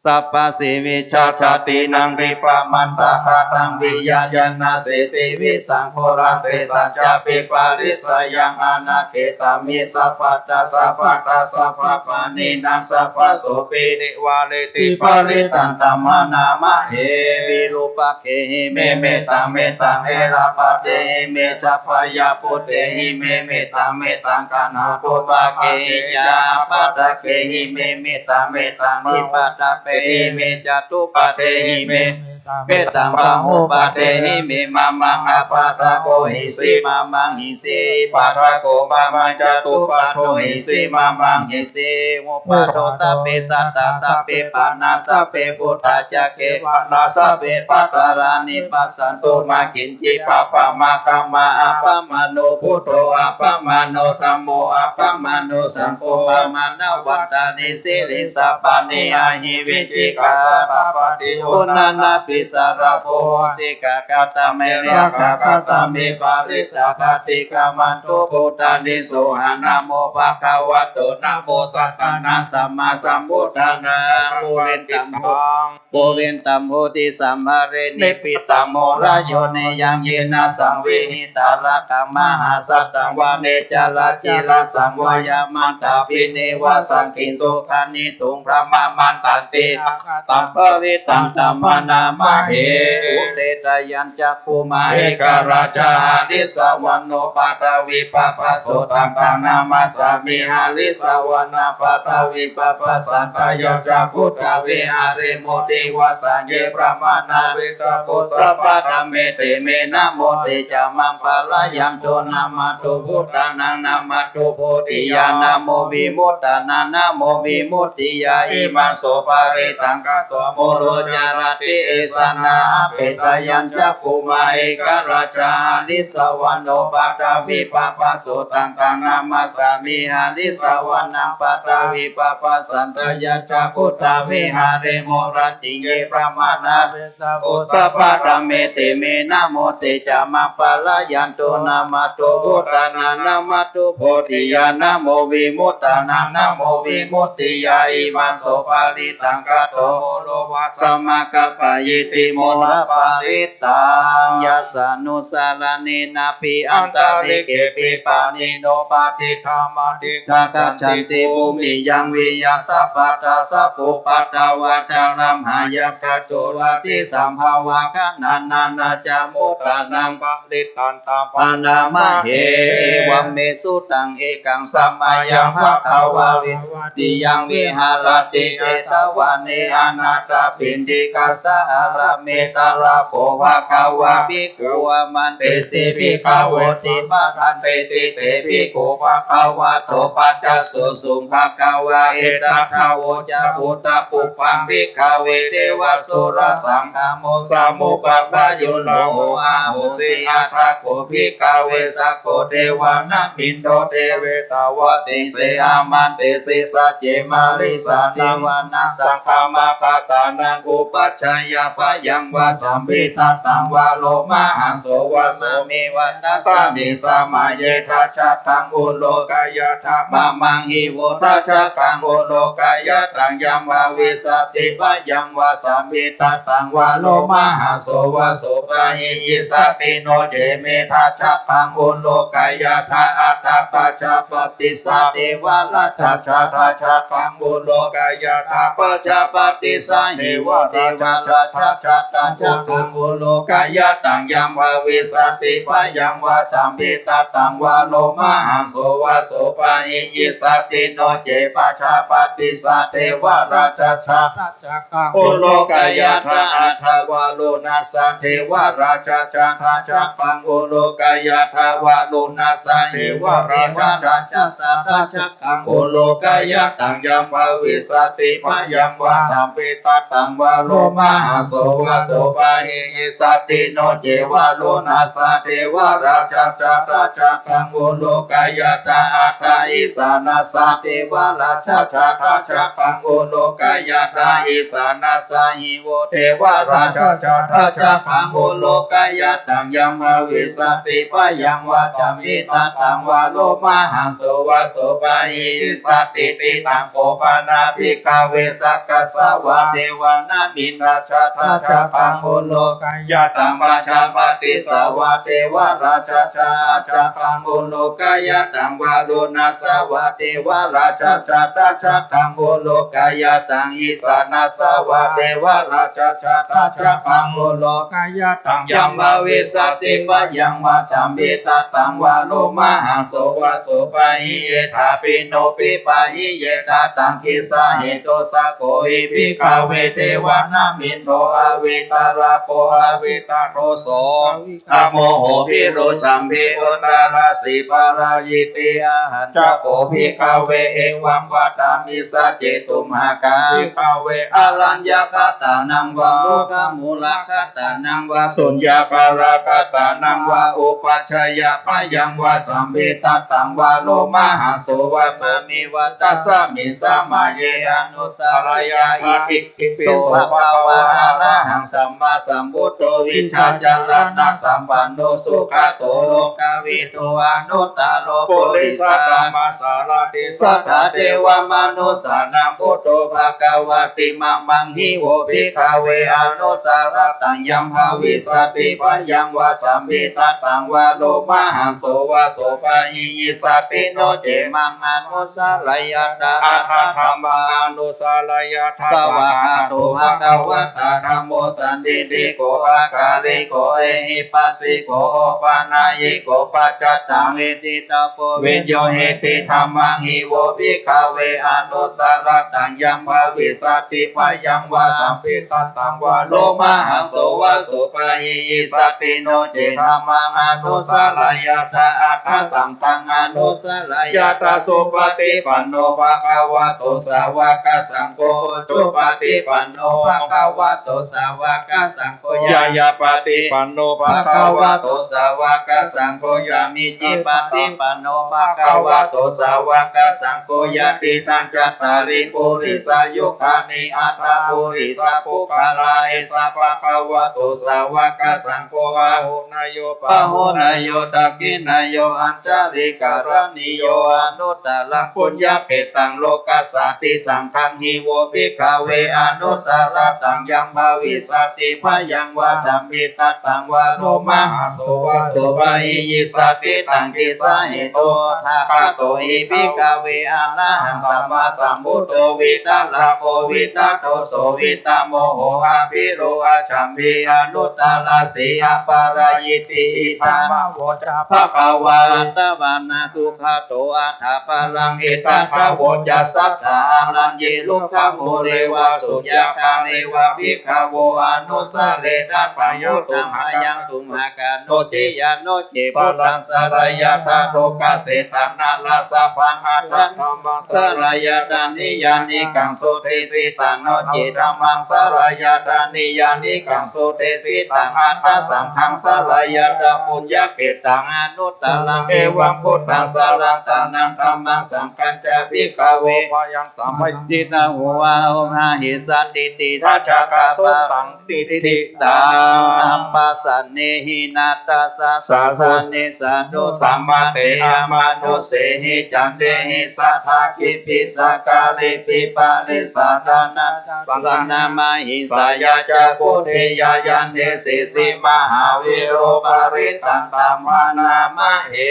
sabbāsīvicchajātīnaṃ dibbamantāgadaṃ viya yaṃ nasīti visaṃ ghoraṃ sesañcāpi parisayaṃ anākhetamhi sabbattha sabbadā sabbapāṇinaṃ sabbasopi nivāreti parittaṃ taṃ bhaṇāma he. Virūpa gehi me mettaṃ mettaṃ erāpathehi me sabbāyabuddhehi me mettaṃ mettaṃ kaṇhāgūpakehi ca ābādhakehi me mettaṃ mettaṃ dvipadehi me catuppadehi me mettaṃ bahuppadehi me mamaṃ ābādhako hisi mamaṃ hisi bādhako mamaṃ catuppado hisi mamaṃ hisi. Uppado sabbe sattā sabbe pāṇā sabbe bhūtā ca kevalā sabbe bhadrāni passantu mā kiñci pāpam akama. Appamāṇo buddho appamāṇo dhammo appamāṇo saṅgho pamāṇavantāni sirīsapāni ahi vicchikā satapadī uṇṇānābhī vīsālapo mūsikā, katā me rakkhā katā me parittā, paṭikkamantu bhūtāni sohaṃ. Namo bhagavato, namo sattannaṃ sammāsambuddhānaṃ. Purittaṃ bodhisaṃvarena nibbitāmūḷayojanā, yena saṃvihitā rakkhā mahāsaṭṭhā, vane carācirasaṃvāya mantāpi neva saṅkiñcū, gahetthuṃ brahmamantanti. Taṃ parittaṃ taṃ bhaṇāma he. Udetayañcakkhumā ekarājā harissavaṇṇo paṭhavippabhāso, taṃ taṃ namassāmi harissavaṇṇaṃ paṭhavippabhāsaṃ, tayajja guttā viharemu divasāye brāhmaṇā vessabhū, sabbadhamme te me namo te ca maṃ pālayantu. Namatthu bhūtānaṃ namatthu bodhiyā, namo vimuttānaṃ namo vimuttiyā, imaṃ so parittaṃ katvā moro carati esanā. Apetayañcakkhumā ekarājā harissavaṇṇo paṭhavippabhāso, taṃ taṃ namassāmi harissavaṇṇaṃ paṭhavippabhāsaṃ, tayajja guttā viharemu rattiṃ ye brāhmaṇā vessabhū, sabbadhamme te me namo te ca maṃ pālayantu. Namatthu bhūtānaṃ namatthu bodhiyā, namo vimuttānaṃ namo vimuttiyā, imaṃ so parittaṃ katvā moro vāsamakappayīti moroparit taṃ. Yassānussaraṇena piyāni antalikkhepi pāṇino patiṭṭhānāti gacchanti bhūmiyaṃ viya sabbattha sabbupaddavā ca lamhāya ca coratisambhavā ca nānānañca muddhānaṃ parittaṃ taṃ bhaṇāma he. Evaṃ me sutaṃ ekaṃ samayaṃ bhagavā tiyaṃ viharati jetavane anāthapiṇḍikassa ārāme. Tatra kho bhagavā bhikkhū āmantesi bhikkhavoti. Bhadanteti te bhikkhū bhagavato paccassosuṃ. Bhagavā etadavoca. Udapubbaṃ bhikkhave devasurasaṅ gamo samuppappayuṇo ahosi. Atha kho bhikkhave sakko devanāmindo devetabhāti se āmantesi sacce marissa devānaṃ saṅghamakatānaṃ upajjhāyā bhayaṃ vā samiddhattaṃ vā lomahaṃso vā. Nāmeva tasmiṃ samaye dajjaggaṃ ullūkayātha mamaṃ hi vo dajjaggaṃ ullūkayāthaṃ. Yaṃ bhavissati bhayaṃ vā samiddhattaṃ vā lomahaṃso vā sopāhiyissati. No ce me dajjaggaṃ ullūkayātha atha dajjā paṭissa devarājassa dajjaggaṃ ullūkayātha pajāpātissa hi vo devarājassa dajjaggaṃ ullūkayāthaṃ. Yaṃ bhavissati bhayaṃ vā samiddhattaṃ vā lomahaṃso vā sopāhiyissati. No ce pajāpātissa devarājassa dajjaggaṃ ullūkayātha atha varuṇassa devarājassa dajjaggaṃ ullūkayātha varuṇassa devarājassa dajjaggaṃ ullūkayāthaṃ. Yaṃ bhavissati bhayaṃ vā samiddhattaṃ vā lomahaṃso vā sopāhiyissati. No ce varuṇassa devarājassa dajjaggaṃ ullūkayātha atha isāṇassa devarājassa dajjaggaṃ ullūkayātha isāṇassa hi vo devarājassa dajjaggaṃ ullūkayāthaṃ. Yaṃ bhavissati bhayaṃ vā samiddhattaṃ vā lomahaṃso vā sopāhiyissati. Ti taṃ kho pana bhikkhave sakkassa vā devanāmiṇḍassa dajjaggaṃ ullūkayāthaṃ pajāpātissa vā devarājassa dajjaggaṃ ullūkayāthaṃ varuṇassa vā devarājassa dajjaggaṃ ullūkayāthaṃ isāṇassa vā devarājassa dajjaggaṃ ullūkayāthaṃ. Yaṃ bhavissati bhayaṃ vā samiddhattaṃ vā lomahaṃso vā sopāhiyetha pino pippahiyetha taṃ kissa hetu. Sakko hi bhikkhave devanāmiṇḍo avitarakkho avitadoso amoho virūḷhambhi uttarāsi pārāyiti. Ahañca kho bhikkhave evaṃ vadāmi sacce tumhākaṃ. Bhikkhave āraññakatānaṃ vā moggallānaṃ vā suññakāraṃ katānaṃ vā upajjhāyā bhayaṃ vā samiddhattaṃ vā lomahaṃso vā nāmeva tasmiṃ samaye anussareyyāma. Itipi so bhagavā arahaṃ sammāsambuddho vijjācaraṇasampanno sugato lokavidū anuttaro purisadammasārathi satthā devamanussānaṃ buddho bhagavāti. Imaṃ hi vo bhikkhave anusārataṃ yaṃ bhavissati bhayaṃ vā sambhitattaṃ vā lomahaṃso vā sopāyissati no cemaṃ anusārayyātha aṭṭha dhammaṃ anusārayyātha. Svākkhāto bhagavatā dhammo sandiṭṭhiko akāliko ehipassiko opanayiko paccattaṃ veditabbo viññūhīti. Imaṃ hi vo bhikkhave anusārataṃ yaṃ bhavissati bhayaṃ vā sambhitattaṃ vā lomahaṃso vā sopāyissati no cemaṃ anusārayyātha aṭṭha saṅghaṃ anusārayyātha. Supaṭipanno bhagavato sāvakasaṅgho, ujupaṭipanno bhagavato sāvakasaṅgho, ñāyapaṭipanno bhagavato sāvakasaṅgho, sāmīcipaṭipanno bhagavato sāvakasaṅgho, yadidaṃ cattāri purisayugāni aṭṭha purisapuggalā, esa bhagavato sāvakasaṅgho, āhuneyyo pāhuneyyo dakkhiṇeyyo añjalikaraṇīyo anuttaraṃ puññakkhettaṃ lokassāti. Imaṃ hi vo bhikkhave anusārataṃ yaṃ bhavissati bhayaṃ vā sambhitattaṃ vā lomahaṃso vā sopāyissati. Taṃ kisahetu tathāgato hi bhikkhave arahaṃ sammāsambuddho vītarāgo vītadoso vītamoho avirūḷhacchambhī anuttaraṃ sīhaṃ aparājitaṃ idhamavoca bhagavā. Katvāna sugato athaparaṃ etadavoca: Satthā āraññe rukkhamūle vā suññāgāre vā bhikkhavo anusāretha. Samuddaṃ bhayaṃ tumhākaṃ no ciyā no ce buddhaṃ sārayatha lokassetaṃ nārāsabhaṃ. Aṭṭha dhammaṃ sārayatha niyyānikaṃ sudesitaṃ, no ce dhammaṃ sārayatha niyyānikaṃ sudesitaṃ, aṭṭha saṅghaṃ sārayatha puññakkhettaṃ anuttaraṃ. Evaṃ buddhaṃ saraṇaṃ dhammaṃ saṅghañca bhikkhave bhayaṃ samatthiṃ na vo aho rahissantīti. Tacchakā sotaṃ diṭṭhiṃ dānaṃ passannehi na tassa sāsane saddo sammate amanussehi candehi sadā girigaṅgāhi pārisajjānā ca buddheyā yannesi sī mahāvīro parittaṃ taṃ bhaṇāma he.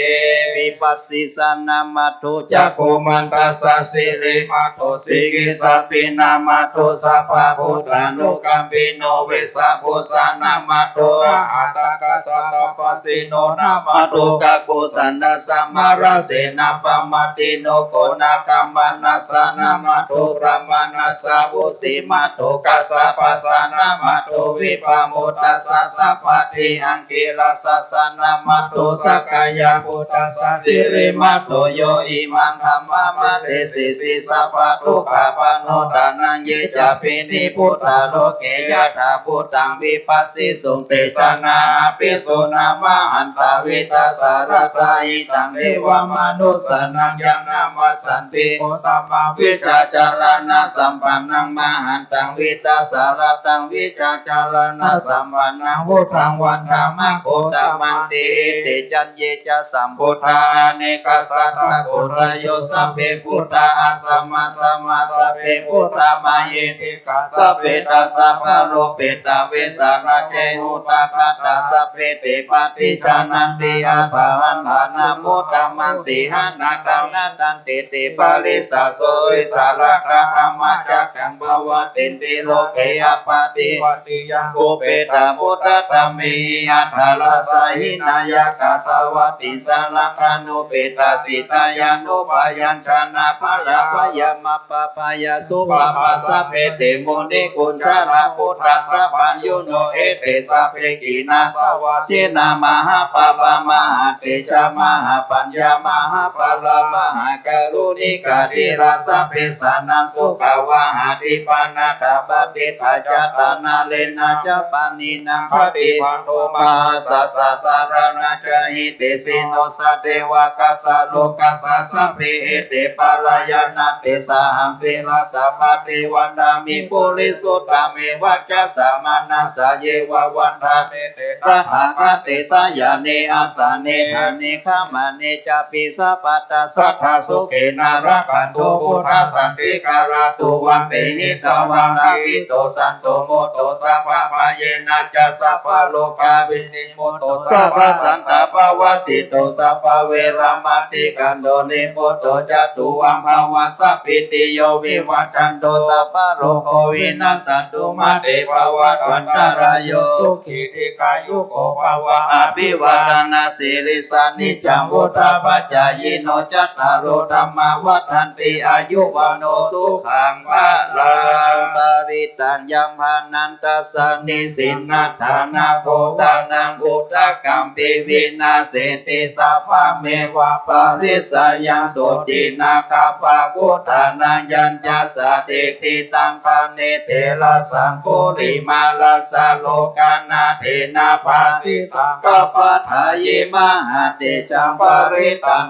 Vipassissa namatthu cakkhumantassa sirīmato sikhissapi namatthu sabbabhūtānukampino vessabhussa namatthu mahātagassa tapassino namatthu kakusandhassa mārasenappamatino konāgamanassa namatthu brāhmaṇassa vusīmato kassapassa namatthu vippamuttassa sabbadhi aṅgīrasassa namatthu sakyaputtassa sirīmato yo imaṃ dhammamadesesi sabbadukkhāpanūdanaṃ. Ye cāpi nibbutā loke yathābhūtaṃ vipassisuṃ te janā apisuṇā mahantā vītasāradā hitaṃ devamanussānaṃ yaṃ namassanti uttamaṃ vijjācaraṇasampannaṃ mahantaṃ vītasāradaṃ vijjācaraṇasampannaṃ buddhaṃ vandāma gotamanti. Iti yaññe ca sambuddhā anekasattakoṭayo sabbe buddhā asammāsamā sabbe buddhā mahiddhikā sabbe dasapālo petāvitarājehi tathāgatā sabbe te paṭijānanti atthaladdhā nāmuttamaṃ sīhanatthaṃ nadanti. Te pārisajjo vessarattā dhammacakkaṃ pavattenti loke appaṭivattiyaṃ uppedha buddhadhammehi atthaladdhā hinayā kāsāvatī saratthanupetāsi tayānubhāyañca na bhayā bhayam appabhayā supabbā sabbe te munikuñjarā buddhassa pāṇuno ete sabbe khīṇā svācīnā mahāpāpā mahātejā mahāpaññā mahābala mahākāruṇikā dhīrā sabbe jānaṃ sukhā vā hati pāṇatā patiṭṭhā ca taṇhā lennā ca pāṇinā khantībhando mahāsājjā saraṇā ca hitesino sadevaṃ kassā lokassa sabbe ete pālayanā. Tesāhaṃ sirasā paṭivadāmi purisuttame vacasā manasā yeva vandāmete tathāgate sayane āsane ṭhāne gamane cāpi sabbadā sadā sukhena rakkhantu buddhā santikarā tuvāti hitvānanto santo muto sabbabhayena ca sabbarogavinimutto sabbasantāpavajjito sabbaveramatikkanto nibbuto ca tuvaṃ bhava sabbītiyo vivajjantu sabbarogo vinassatu mā te bhavatvantarāyo sukhī dīghāyuko bhava abhivādanasīlissa niccaṃ vuḍḍhāpacāyino cattāro dhammā vaḍḍhanti āyu vaṇṇo sukhaṃ balaṃ. Parittaṃ yāpanantarassa nisinnaddhānagotanaṃ uddakampi vināseti sabbameva parissayaṃ sotthinā gabbhagotanaṃ yañca satiṭṭhitaṃ khaṇitherassaṅgulimālassa lokanathena bhāsitaṃ gabbhadāyī mahātejaṃ parittaṃ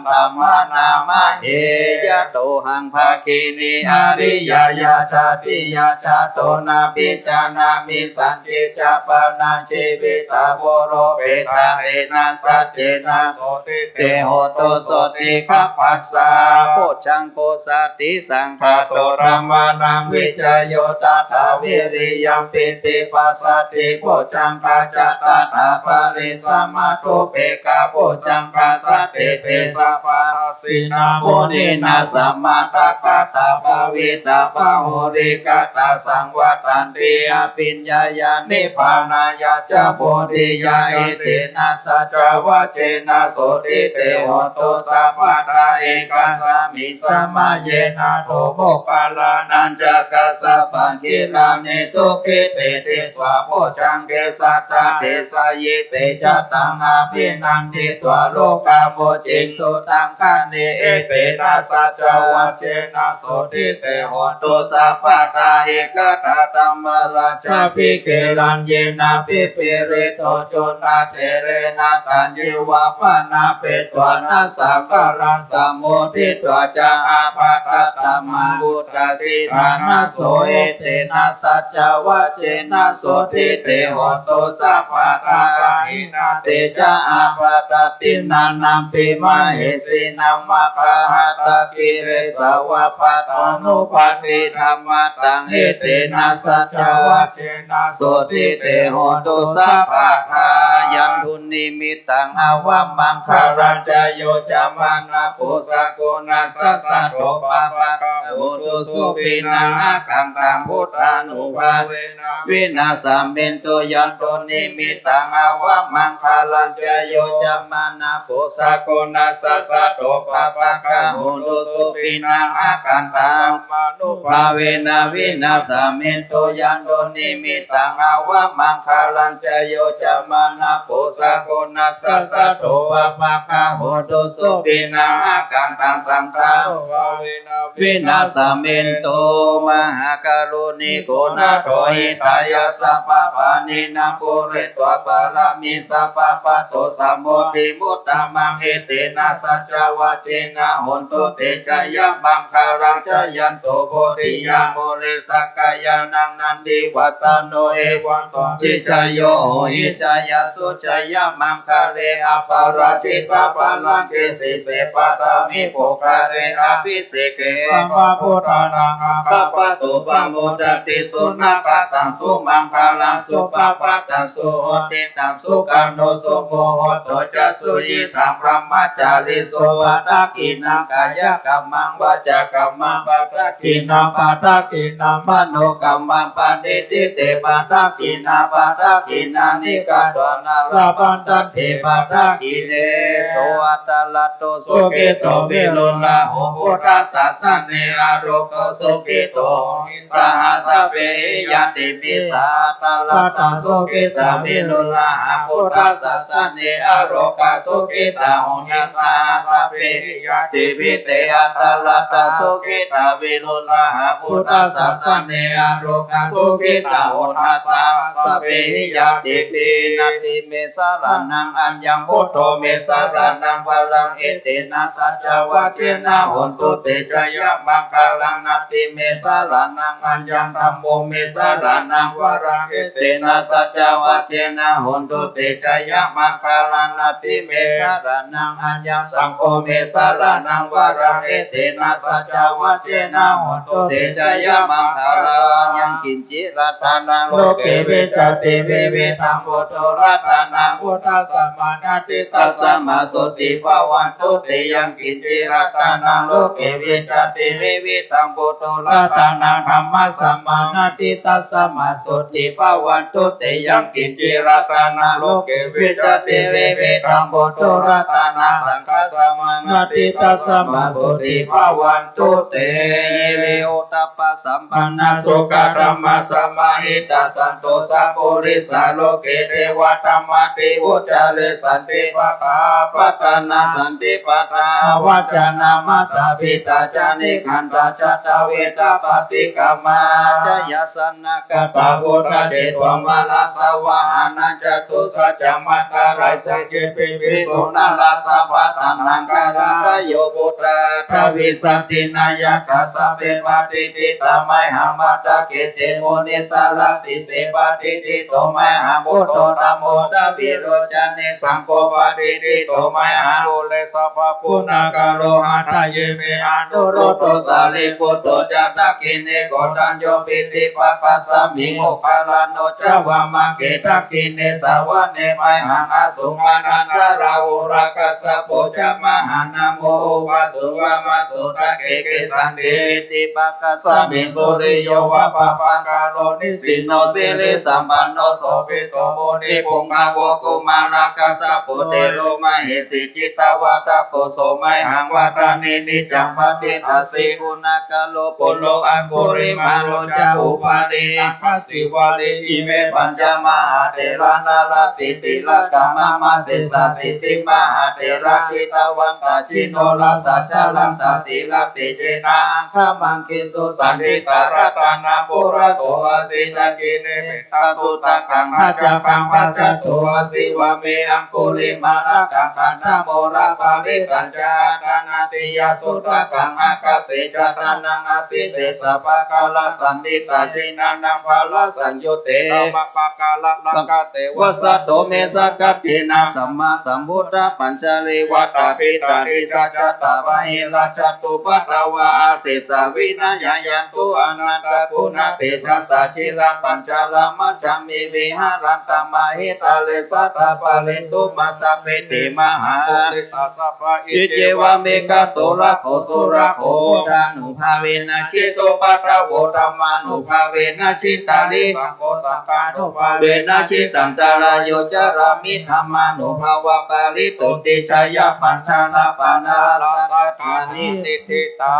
taṃ bhaggini ariyāya jātiyā jāto nābhijānāmi sañcicca pana jīvitā poropetāyena saccena sotthi te hotu sotthi gabbhassa. Bojjhaṅgo satisaṅkhāto dhammānaṃ vicayo tathā viriyampīti passaddhi bojjhaṅgā ca tathāpari samādhupekkhabojjhaṅgā sattete sabbada sena munina sammadakkhātā bhāvitā bahulīkatā saṃvattanti abhiññāya nibbānāya ca bodhiyā etena saccavajjena sotthi te hotu sabbadā. Ekasmiṃ samaye nātho moggallānañca kassapaṃ gilāne dukkhite disvā bojjhaṅge satta desayi te ca taṃ abhinanditvā rogā mucciṃsu taṅkhaṇe etena saccavajjena sotthi te hotu sabbadā. Ekadā dhammarājāpi gelaññenābhipīḷito cundattherena taññeva bhaṇāpetvāna sādaraṃ sammoditvā ca ābādhā tamhā vuṭṭhāsi ṭhānaso etena saccavajjena sotthi te hotu sabbadā. Pahīnā te ca ābādhā tiṇṇannampi mahesinaṃ maggāhatakilesā va pattānuppattidhammataṃ etena saccavajjena sotthi te hotu sabbadā. Yandunnimittaṃ avamaṅgalañca yo cāmanāpo sakuṇassa saddo pāpaggaho dussupinaṃ akantaṃ buddhānubhāvena vināsamentu. Yandunnimittaṃ avamaṅgalañca yo cāmanāpo sakuṇassa saddo pāpaggaho dussupinaṃ akantaṃ dhammānubhāvena vināsamentu. Yandunnimittaṃ avamaṅgalañca yo cāmanāpo sakuṇassa saddo pāpaggaho dussupinaṃ akantaṃ saṅghānubhāvena vināsamentu. Mahākāruṇiko nātho hitāya sabbapāṇinaṃ pūretvā pāramī sabbā patto sambodhimuttamaṃ etena saccavajjena hontu te jayamaṅgalaṃ. Jayanto bodhiyā mūle sakyānaṃ nandivaḍḍhano evaṃ tvaṃ vijayo hohi jayassu jayamaṅgale aparājitapallaṅke sīse paṭhavipokkhare abhiseke sabbabuddhānaṃ aggappatto pamodati. Sunakkhattaṃ sumaṅgalaṃ supabhātaṃ suhuṭṭhitaṃ sukhaṇo sumuhutto ca suyiṭṭhaṃ brahmacārisu padakkhiṇaṃ kāyakammaṃ vācākammaṃ padakkhiṇaṃ padakkhiṇaṃ manokammaṃ paṇidhī te padakkhiṇā padakkhiṇāni katvāna labhantatthe padakkhiṇe. So atthaladdho sukhito viruḷho buddhasāsane arogā sukhito hohi saha sabbehi ñātibhi. Sā atthaladdhā sukhitā viruḷhā buddhasāsane arogā sukhitā hohi saha sabbehi ñātibhi. Te atthaladdhā sukhitā viruḷhā buddhasāsane arogā sukhitā hotha saha sabbehi ñātibhi. Natthi me sāraṃ saraṇaṃ aññaṃ, buddho me saraṇaṃ varaṃ, etena saccavajjena hontu te jayamaṅgalaṃ. Natthi me saraṇaṃ aññaṃ, dhammo me saraṇaṃ varaṃ, etena saccavajjena hontu te jayamaṅgalaṃ. Natthi me saraṇaṃ aññaṃ, saṅgho me saraṇaṃ varaṃ, etena saccavajjena hontu te jayamaṅgalaṃ. Yaṅkiñci ratanaṃ loke vijjati vividhaṃ puthu ratanaṃ, buddhasamaṃ natthi tasmā sotthī bhavantu te. Yaṅkiñci ratanaṃ loke vijjati vividhaṃ puthu ratanaṃ, dhammasamaṃ natthi tasmā sotthī bhavantu te. Yaṅkiñci ratanaṃ loke vijjati vividhaṃ puthu ratanaṃ, saṅghasamaṃ natthi tasmā sotthī bhavantu te. Hiriyottappasampannā sukkadhammasamāhitā, santo sappurisā loke devatāmati vuccare. Santi pakkhā apattanā, santi pādā avañcanā, mātā pitā ca nikkhantā, jātaveda paṭikkama. Jayāsanāgatā buddhā, jetvā māraṃ savāhanaṃ, catusaccāmataraṃ sannipatituṃ visuddhajātiṃ, sabbattha aṇḍakaṃ atthayo buddhā aṭṭhavīsati nāyakā, sabbe patiṭṭhitā mayhaṃ matthake te munissarā. Sīse patiṭṭhito mayhaṃ buddho, dhammo dvilocane, saṅgho patiṭṭhito mayhaṃ ure sabbaguṇākaro. Hadaye me anuruddho, sārīputto ca dakkhiṇe, koṇḍañño piṭṭhibhāgasmiṃ, moggallāno ca vāmake. Dakkhiṇe savane mayhaṃ āsuṃ ānandarāhulā, kassapo ca mahānāmo ubhāsuṃ vāmasotake. Kesante piṭṭhibhāgasmiṃ suriyo va pabhaṅkaro, nisinno sirisampanno sobhito munipuṅgavo. Kumārakassapo thero mahesī cittavādako, so mayhaṃ vadane niccaṃ patiṭṭhāsi guṇākaro. Puṇṇo aṅgulimālo ca upālī nandasīvalī, ime pañca mahātherā nalāṭe tilakā mama. Sesāsīti mahātherā jitavantā jinorasā, jalantā sīlatejena aṅgamaṅgesu saṇṭhitā. Ratanaṃ purato āsi dakkhiṇe mettasuttakaṃ, dhajaggaṃ pacchato āsi vāme aṅgulimālakaṃ. Khandhamoraparittañca āṭānāṭiyasuttakaṃ, ākāse chadanaṃ āsi sesā pākārasaṇṭhitā. Jinānaṃ balasaṃyutte sabbapākāralaṅkate, vasato me sakiccena sammāsambuddhapañjare. Vātapittādisañjātā bāhirajjhattupaddavā, asesā vinayaṃ yantu anantaguṇatejasā. Jinapañjaramajjhamhi viharantaṃ mahītale, sadā pālentu maṃ sabbe te mahāpurisāsabhā. Iccevamekato rakkho surakkho, buddhānubhāvena jitupaddavo, dhammānubhāvena jitārisaṅgho, saṅghānubhāvena jitantarāyo, carāmi dhammānubhāvapālito. Uti jayamaṅgalapāṇālasattāni niṭṭhitā.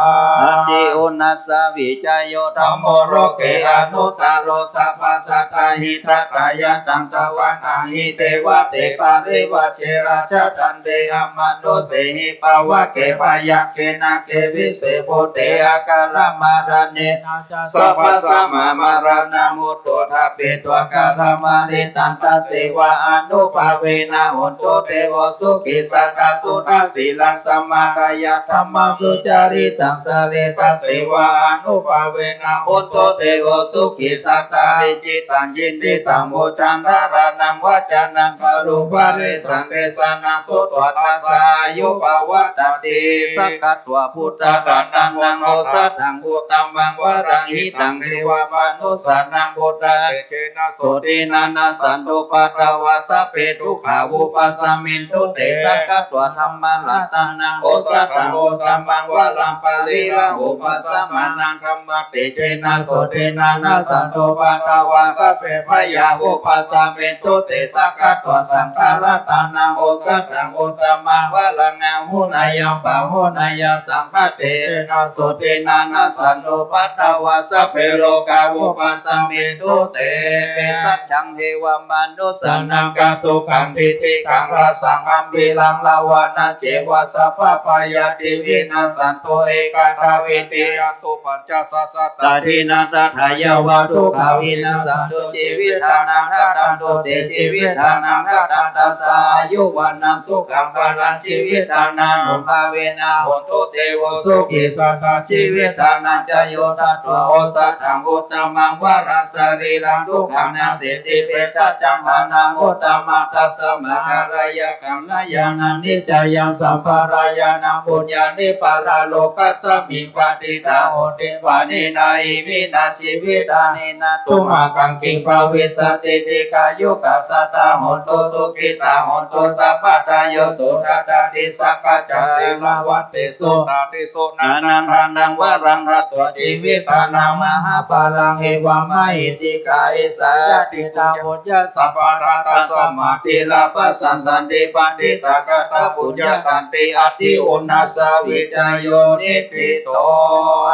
Ati uṇhissavijayo dhammo loke anuttaro, sabbasattāhitatthāya taṃ tvaṃ nahi devate parivajje, rājadaṇḍe amanussehi pāvake, byagghe nāge vise bhūte akālamaraṇena ca, sabbasmā maraṇā mutto ṭhapetvā kālamāritaṃ, tasseva ānubhāvena hontu devo sukhī sadā. Suddhasīlaṃ samādāya dhammaṃ sucaritaṃ care, tasseva ānubhāvena hontu devo sukhī sadā. Licitaṃ cintitaṃ pūjaṃ dhāraṇaṃ vācanaṃ garuṃ, paresaṃ desanaṃ sutvā tassa āyu pavaḍḍhatīti. Sakkatvā buddharatanaṃ osathaṃ uttamaṃ varaṃ, hitaṃ devamanussānaṃ buddhatejena sotthinā, nassantupaddavā sabbe dukkhā vūpasamentu te. Sakkatvā dhammaratanaṃ osathaṃ uttamaṃ varaṃ, pariḷāhūpasamanaṃ dhammatejena sotthinā, nassantupaddavā sabbe bhayā vūpasamentu te. Sakkatvā saṅgharatanaṃ osathaṃ uttamaṃ varaṃ, āhuneyyaṃ pāhuneyyaṃ saṅghatejena sotthinā, nassantupaddavā sabbe rogā vūpasamentu te. Bhejjhaṃ devamanussānaṃ ca dukkhaṃ niddhidaṃ, rājaṃ gambhīraṃ rāvaṇañceva, sabbabhayāpi vinassantu ekadā vītiyā. Pañcasatādīnaṃ tathāyeva dukkhā vinassantu jīvitānaṃ, dadantu te jīvitadaṃ Dānaṃ dadanti saha āyu vaṇṇaṃ sukhaṃ balaṃ jīvitadānubhāvena hontu devo sukhī sadā jīvitadānañca yo datvā osathaṃ uttamaṃ varaṃ sarīraṃ dukkhānaṃ sīti bhesajjaṃ balaṃ uttamaṃ tasmā kālāya kammāya ananijjāya sampādāya puññāni paralokasmiṃ patiṭṭhā honti pāṇinā iminā jīvitadānena tumhākaṃ kiṃ bhavissati dīghāyukā sadā hontu sukhitā hontu sabbadā. Yo sudaṭṭhaṃ tisaṅkhācaṃ sīlavantesu tādisu ñāṇadānaṃ varaṃ datvā jīvitadānaṃ mahābalaṃ evamāhi dīghāyusā ñātidā puññasampadaṃ tasmā dīghā bhavasmiṃ santi paṇḍitāgatā puññakkhettaṃ āti uṇhissaṃ vicayo niṭṭhito.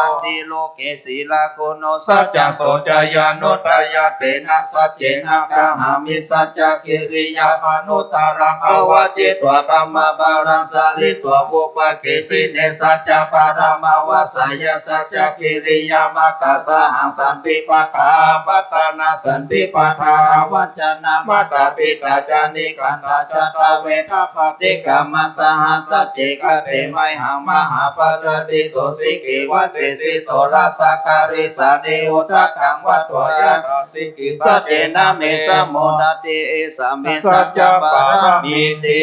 Atthi loke sīlaguṇo saccaṃ soceyyanuddayā tena saccena kāhāmi saccakiriyamanuttaraṃ. Āvajjitvā dhammabalaṃ sāritvā pubbake jine saccabalaṃ āvajjeyya saccakiriyamaṅgalaṃ. Sahaṃ santi pakkhā apattanā santi pādā avañcanā mātā pitā ca nikkhantā jātaveda paṭikkama. Saha sacce kate mayhaṃ mahāpajjati sotthi ke vajjesi soḷasa karīsāni udakaṃ vatvā yathā sīkhi saccena me samudati esa me saccapāramīti.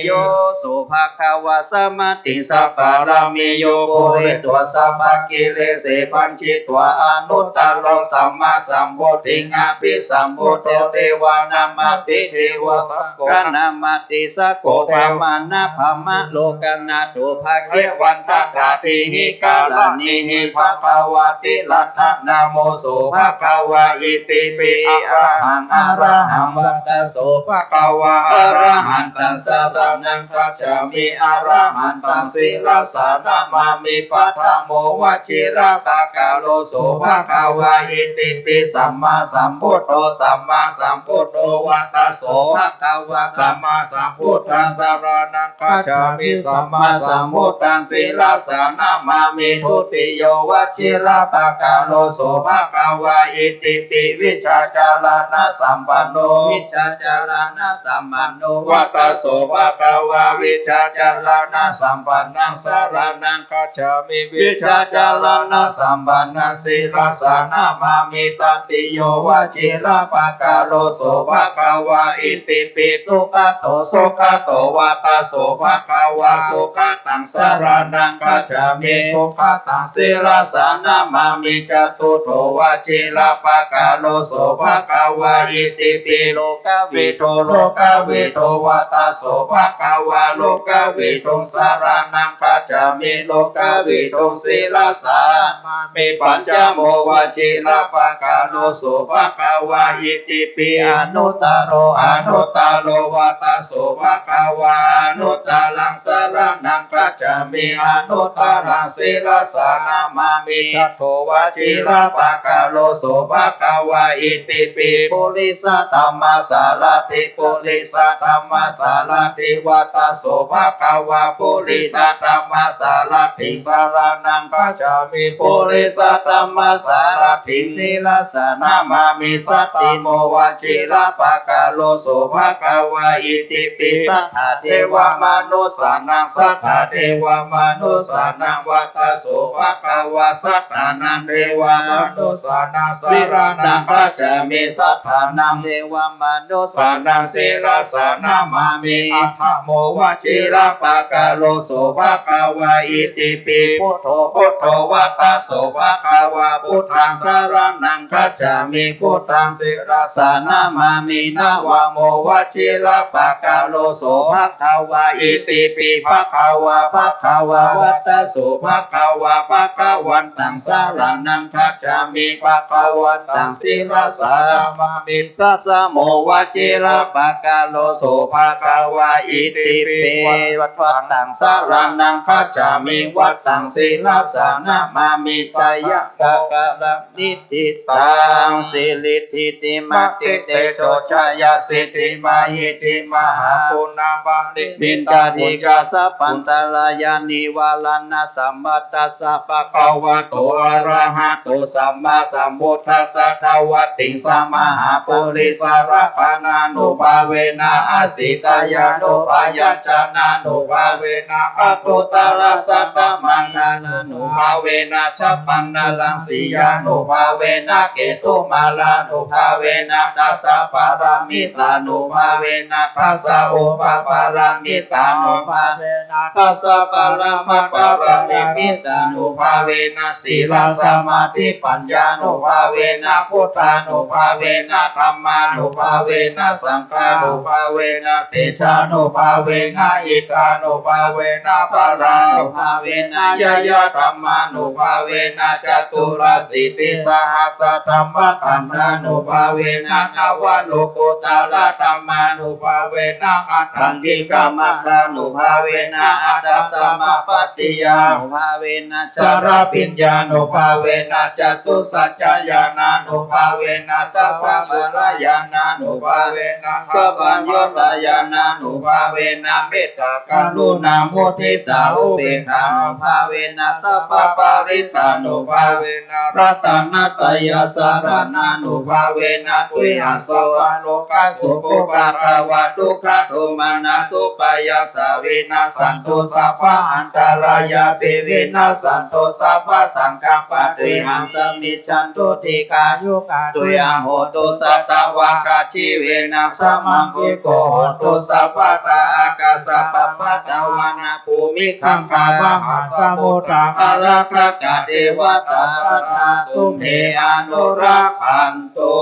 Yo so bhagavā samatthi sabbapāramī yo pūretvā sabbakilesī bhañjitvā anuttaraṃ sammāsambodhiṃ abhisambuddho devā nāmati devo sakko nāmati sakko brahmā nāmati brahmalokā nātha bhagavantaṃ atthādihi karaṇīhi bhagavā tilaṭṭhā namo so bhagavā itipi arahaṃ arahaṃ vata so bhagavā arahantaṃ saraṇaṃ gacchāmi arahantaṃ sirasā namāmi. Paṭhamo vajirapakkaro so bhagavā itipi sammāsambuddho sammāsambuddho vata so bhagavā sammāsambuddhaṃ saraṇaṃ gacchāmi sammāsambuddhaṃ sirasā namāmi. Dutiyo vajirapakkaro so bhagavā itipi vijjācaraṇasampanno vijjācaraṇasampanno vata so bhagavā vijjācaraṇasampannaṃ saraṇaṃ gacchāmi vijjācaraṇasampannaṃ sirasā namāmi. Tatiyo vajirapakkaro so bhagavā itipi sugato sugato vata so bhagavā sugataṃ saraṇaṃ gacchāmi sugataṃ sirasā namāmi. Catuttho vajirapakkaro so bhagavā itipi lokavidū lokavidū vata so bhagavā lokavidūṃ saraṇaṃ gacchāmi lokavidūṃ sirasā namāmi. Pañcamo vajirapakkaro so bhagavā itipi anuttaro anuttaro vata so bhagavā anuttaraṃ saraṇaṃ gacchāmi anuttaraṃ sirasā namāmi. Chato vajirapakkaro so bhagavā itipi purisadammasārathi purisadammasārathi vata so bhagavā purisadammasārathiṃ saraṇaṃ gacchāmi purisadammasārathiṃ sirasā namāmi. Sattamo vajirapakkaro so bhagavā itipi satthā devamanussānaṃ satthā devamanussānaṃ vata so bhagavā satthānaṃ devamanussānaṃ saraṇaṃ gacchāmi satthānaṃ devamanussānaṃ sirasā namāmi. Aṭṭhamo vajirapakkaro so bhagavā itipi buddho buddho vata so bhagavā buddhaṃ saraṇaṃ gacchāmi buddhaṃ sirasā namāmi. Navamo vajirapakkaro so bhagavā itipi bhagavā bhagavā vata so bhagavā bhagavantaṃ saraṇaṃ gacchāmi bhagavantaṃ sirasā namāmi. Dasamo vajirapakkaro so bhagavā itipi vataṃ saraṇaṃ gacchāmi vataṃ sirasā namāmi. Jayaṃ mangalaṃ niddhitāṃ siridhitimatitejojayasiddhimahiddhimahāguṇāparimitapuññāsapattharāya nivāraṇasampatassa bhagavato arahato sammāsambuddhassa dvattiṃsamahāpurisalakkhaṇāna nubhāvena asītyānubyañjanānubhāvena aṭṭhuttarasatamaṅgalānubhāvena chabbaṇṇaraṃsiyānubhāvena ketumālānubhāvena dasapāramitānubhāvena dasaupapāramitānubhāvena dasaparamatthapāramitānubhāvena sīlasamādhipaññānubhāvena buddhānubhāvena dhammānubhāvena saṅghānubhāvena tejānubhāvena iddhānubhāvena balānubhāvena ñeyyadhammānubhāvena caturāsītisahassadhammakkhandhānubhāvena navalokuttaradhammānubhāvena aṭṭhaṅgikamaggānubhāvena aṭṭhasamāpattiyānubhāvena chaḷabhiññānubhāvena catusaccañāṇānubhāvena sahassañāṇānubhāvena sabbanyonnañāṇānubhāvena mettākaruṇāmuditāupekkhānubhāvena sabbaparittānubhāvena ratanattayasaraṇānubhāvena tuyhaṃ sabbarogasokupaddavadukkhadomanassupāyāsā vinassantu sabbaantarāyāpi vinassantu sabbasaṅkappā tuyhaṃ samijjhantu dīghāyukā tuyhaṃ hotu satavassajīvena samaṅgiko hotu sabbadā. Ākāsapabbatavanabhūmigaṅgāvahassamuddā ārakkhakā devatā sadā tumhe anurakkhantu.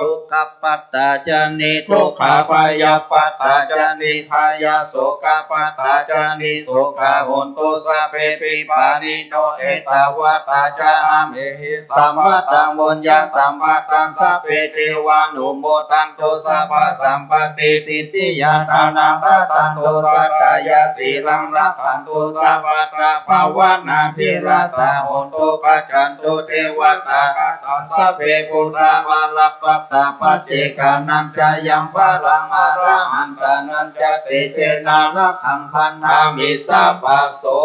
Dukkhappattā ca niddukkhā bhayappattā ca nibbhayā sokappattā ca nissokā hontu sabbepi pāṇino. Ettāvatā ca amhehi sambhataṃ puññasampadaṃ sabbe devānumodantu sabbasampattisiddhiyā. Dānaṃ dadantu saddhāya sīlaṃ rakkhantu sabbadā bhāvanābhiratā hontu gacchantu devatāgatā. Sabbe buddhā balappattā paccekānañca yaṃ balaṃ arahantānañca tejena rakkhaṃ bandhāmi sabbaso.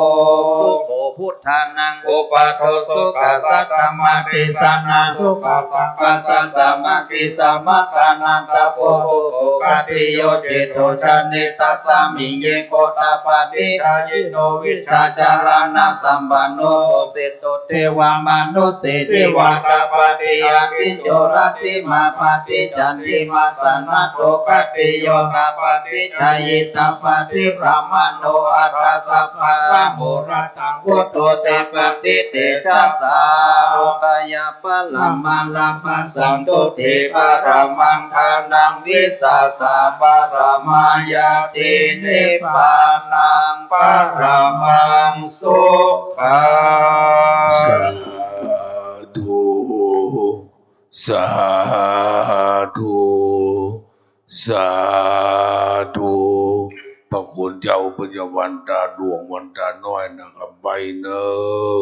Sukho buddhānaṃ uppādo sukhā saddhammadesanā sukhā saṅghassa sāmaggī samādānattapho sukho khatti yo ceto jane tasmiṃ ye gotapādi jayino vijjācaraṇasampanno so seṭṭho devamanusse ceva tapati ādiñño rattimābhāti candimā sannaddho khatti yo tapati jayitapati brāhmaṇo atha sabbadhammorata buddho tapati tejasā. Lokāya paramā labhā santuṭṭhī paramaṃ dhanaṃ vissāsaparamāyati nibbānaṃ paramaṃ sukhaṃ. Sādhu, sādhu, sādhu. พระคุณเจ้า ปัจจวัณตาหลวง วันตาน้อย นะครับ ไปเนอะ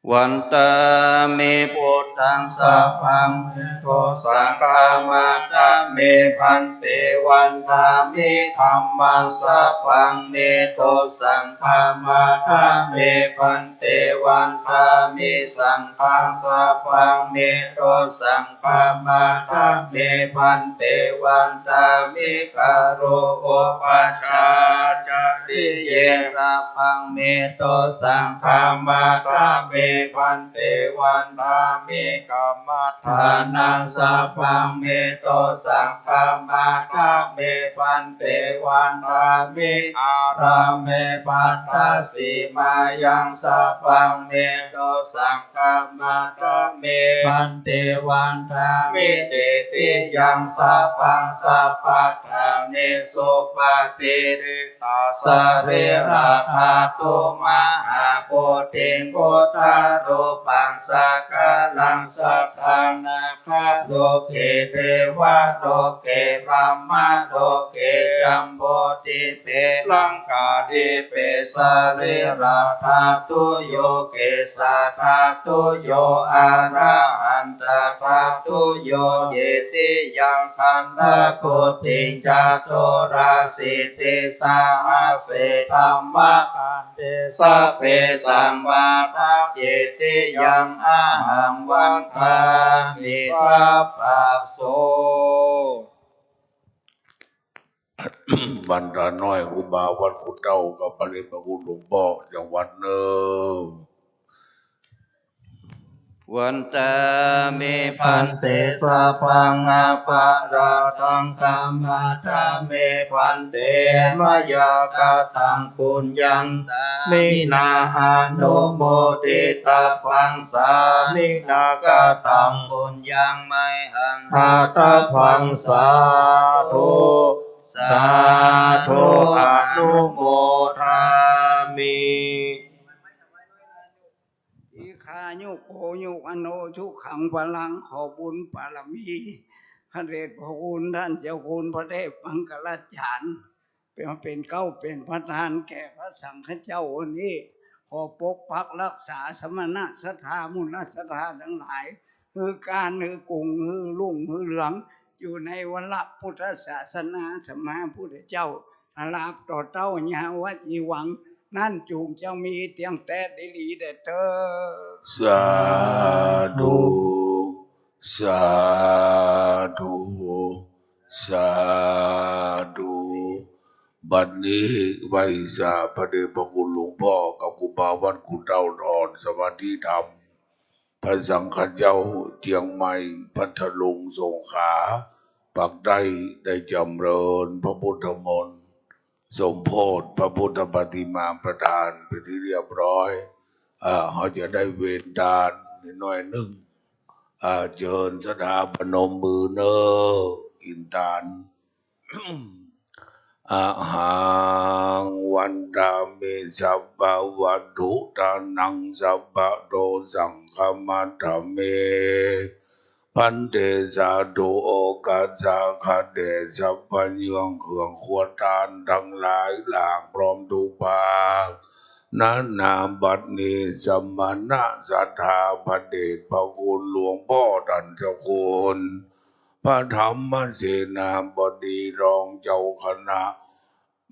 Vandāmi buddhaṃ sabbaṃ me dosaṃ khamatha me bhante. Vandāmi dhammaṃ sabbaṃ me dosaṃ khamatha me bhante. Vandāmi saṅghaṃ sabbaṃ me dosaṃ khamatha me bhante. Vandāmi garo upajjhācariye sabbaṃ me dosaṃ khamatha me bhante. Vandāmi kammaṭṭhānaṃ sabbaṃ me dosaṃ khamatha me bhante. Vandāmi ārāme pattasi māyaṃ sabbaṃ me dosaṃ khamatha me bhante. Vandāmi cetiyaṃ sabbaṃ sabbaṭṭhānesu patiṭṭhita sarīradhātu mahābodhiṃ buddharūpaṃ sakalaṃ sadā nāgaloke devaloke brahmaloke jambudī dīpe laṅkādīpe sarīradhātuyo kesādhātuyo arahantadhātuyo cetiyaṃ gandhakuṭiṃ caturāsītisahassadhammakkhandhe sabbe samādā cetiyaṃ ahaṃ vandāmi sabbaso. วันตาน้อย ครูบาวัดกุดเต้า กับพระเดชพระคุณหลวงพ่อ จังหวัดเนอ Vandāmi bhante sabbaṃ aparādhaṃ khamatha me bhante, mayā kataṃ puññaṃ sāminā anumoditabbaṃ, sāminā kataṃ puññaṃ mayhaṃ dātabbaṃ. Sādhu, sādhu, anumodāmi. อิคายุโกยุวันโนสุขังพลัง ขอบุญบารมีพระเดชพระคุณท่านเจ้าคุณพระเทพมังคลาจารย์ เป็น เป็นเกล้าเป็นประธานแก่พระสังฆเจ้าวันนี้ ขอปกปักรักษาสมณะศรัทธามุนศรัทธาทั้งหลาย คือการคือกุ่งคือรุ่งคือเหลือง อยู่ในวรพุทธศาสนาสมมาพุทธเจ้า อาลาบต่อเต้ายาวจีวัง นั่นจุงจะมีเตียงแต๊ดีหลีแด่เตอ Sādhu, sādhu, sādhu. บัดนี้ไหว้สาพระเดชพระคุณหลวงพ่อกับครูบาวัดกุดเต้า ถอนสมาธิธรรม พระสังฆเจ้าเจียงใหม่ พัทลุง สงขลา ปากใต้ ได้จำเริญพระพุทธมนต์ สมโภชพระพุทธปฏิมาประธานเป็นที่เรียบร้อย อ่า เขาจะได้เวนตานนิดหน่อยหนึ่ง อ่า เจิญศรัทธาพนมมือเนอ กินตาน Ahaṃ vandāmi sabbavatthuṭṭhānaṃ sabbadosaṃ khamatha me bhante. Sādhu. โอกาสสาขาแด่สัพพะเยื่องเครื่องครัวตานทั้งหลายหลากพร้อมทุกภาค ณ ณ บัดนี้สมณะศรัทธาพระเดชพระคุณหลวงพ่อท่านเจ้าคุณ พระธรรมเสนาบดีรองเจ้าคณะ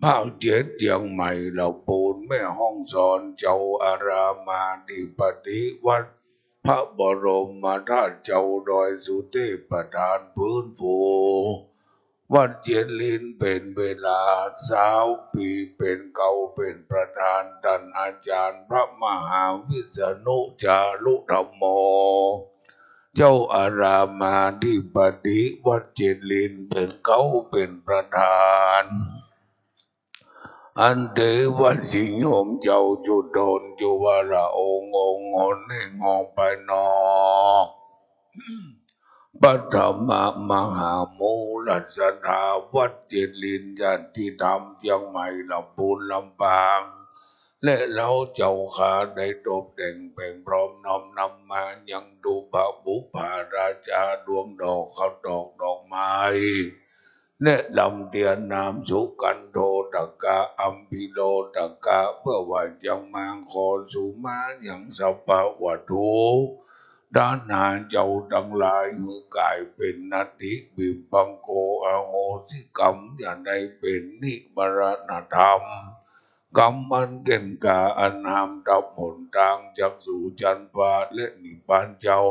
ภาคเจ็ดเจียงใหม่ ลำพูน แม่ฮ่องสอน เจ้าอารามาธิบดีวัดพระบรมธาตุเจ้าดอยสุเทพ ประธานพื้นฟูวัดเจ็ดลิ้น เป็นเวลาซาวปี เป็นเกล้าเป็นประธาน ท่านอาจารย์พระมหาวิษณุจารุธัมโม เจ้าอารามาธิบดีวัดเจ็ดลิ้น เป็นเกล้าเป็นประธาน อันเทวสิงห์โยมเจ้าจุฑโณ จุวรองค์ องค์หนแห่งห้องภายนอก พระธรรมมหามูลศรัทธาวัดเจ็ดลิ้น ญาติธรรมเจียงใหม่ ลำพูน ลำปาง และเฮาเจ้าข้าได้ตบแต่งแปลงพร้อมน้อมนำมายังตุปะปุพพาราชาดวงดอกข้าวตอกดอกไม้ และลำเตียนนามสุกันโทตกะ อัมพิโรตกะ เพื่อว่าจักมาขอสุมายังสัพพะวัตถุ ต้านหาเจ้าทั้งหลาย หื้อกายเป็นนัตถิวิภังโก อโหสิกรรม อย่าได้เป็นนิวรณธรรม กรรมอันเก่งกล้าอันห้ามทับหนทางจักสู่ชั้นฟ้าและนิพพานเจ้า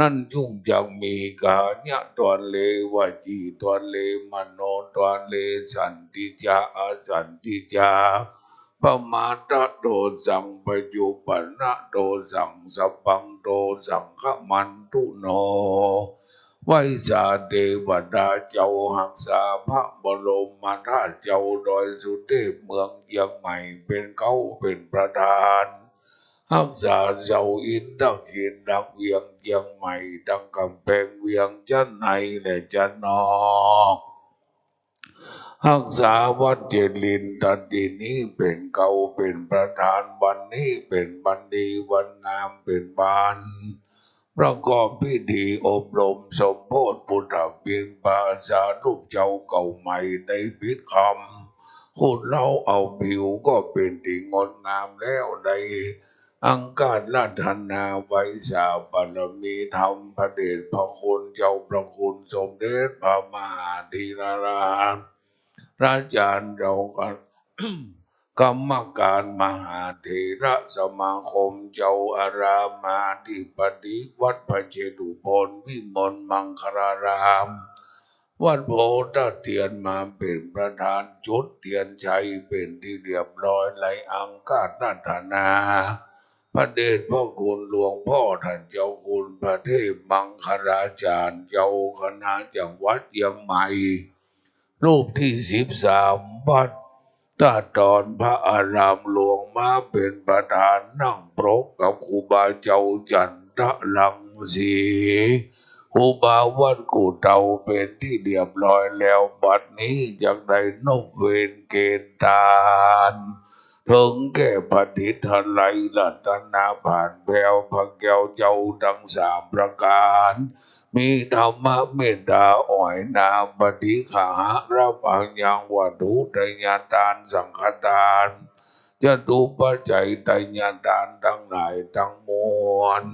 นั้นจุ่งจักมีกายะทวาเร วจีทวาเร มโนทวาเร สันทิจา อสันทิจา ปมาทะโทสัง ปัจจุปปะนะโทสัง สัพพังโทสัง ขมันตุโน ไหว้สาเทวดาเจ้า ฮักษาพระบรมธาตุเจ้าดอยสุเทพเมืองเจียงใหม่ เป็นเกล้าเป็นประธาน ฮักษาเจ้าอินทเขตหลักเวียงเจียงใหม่ ทั้งกำแพงเวียงชั้นในและชั้นนอก ฮักษาวัดเจ็ดลิ้น ตะกี้นี้เป็นเกล้าเป็นประธาน วันนี้เป็นวันดีวันงาม เป็นวัน ประกอบพิธีอบรมสมโภชปุตตะปิณฑาสารูปเจ้าเก่าใหม่ในพิษคำ ขุดเล้าเอาผิวก็เป็นที่งดงามแล้วในอังคารัตนาไวยสาบารมีธรรมพระเดชพระคุณเจ้าพระคุณสมเด็จพระมหาเถรา พระอาจารย์เจ้า กรรมการมหาเถระสมาคมเจ้าอารามาธิบดีวัดพระเชตุพนวิมลมังคลาราม วัดโพธิ์เตียนมาเป็นประธานจุดเทียนชัยเป็นที่เรียบร้อยในอังคารัตนา พระเดชพระคุณหลวงพ่อท่านเจ้าคุณพระเทพมังคลาจารย์เจ้าคณะจังหวัดเชียงใหม่ รูปที่สิบสาม วัดท่าดอนพระอารามหลวงมาเป็นประธานนั่งปรกกับครูบาเจ้าจันทรังสี ครูบาวัดกู่เต่าเป็นที่เรียบร้อยแล้ว บัดนี้จักได้นบเวนเกณฑ์ทาน ถึงแก่พระทิตไลรัตนผ่านแผ้วพระแก้วเจ้าทั้งสามประการ มีธรรมเมตตาอ่อยนาปฏิฆาหะรับอายังวัตถุทายทานสังฆทาน จตุปัจจัยทายทานทั้งหลายทั้งมวล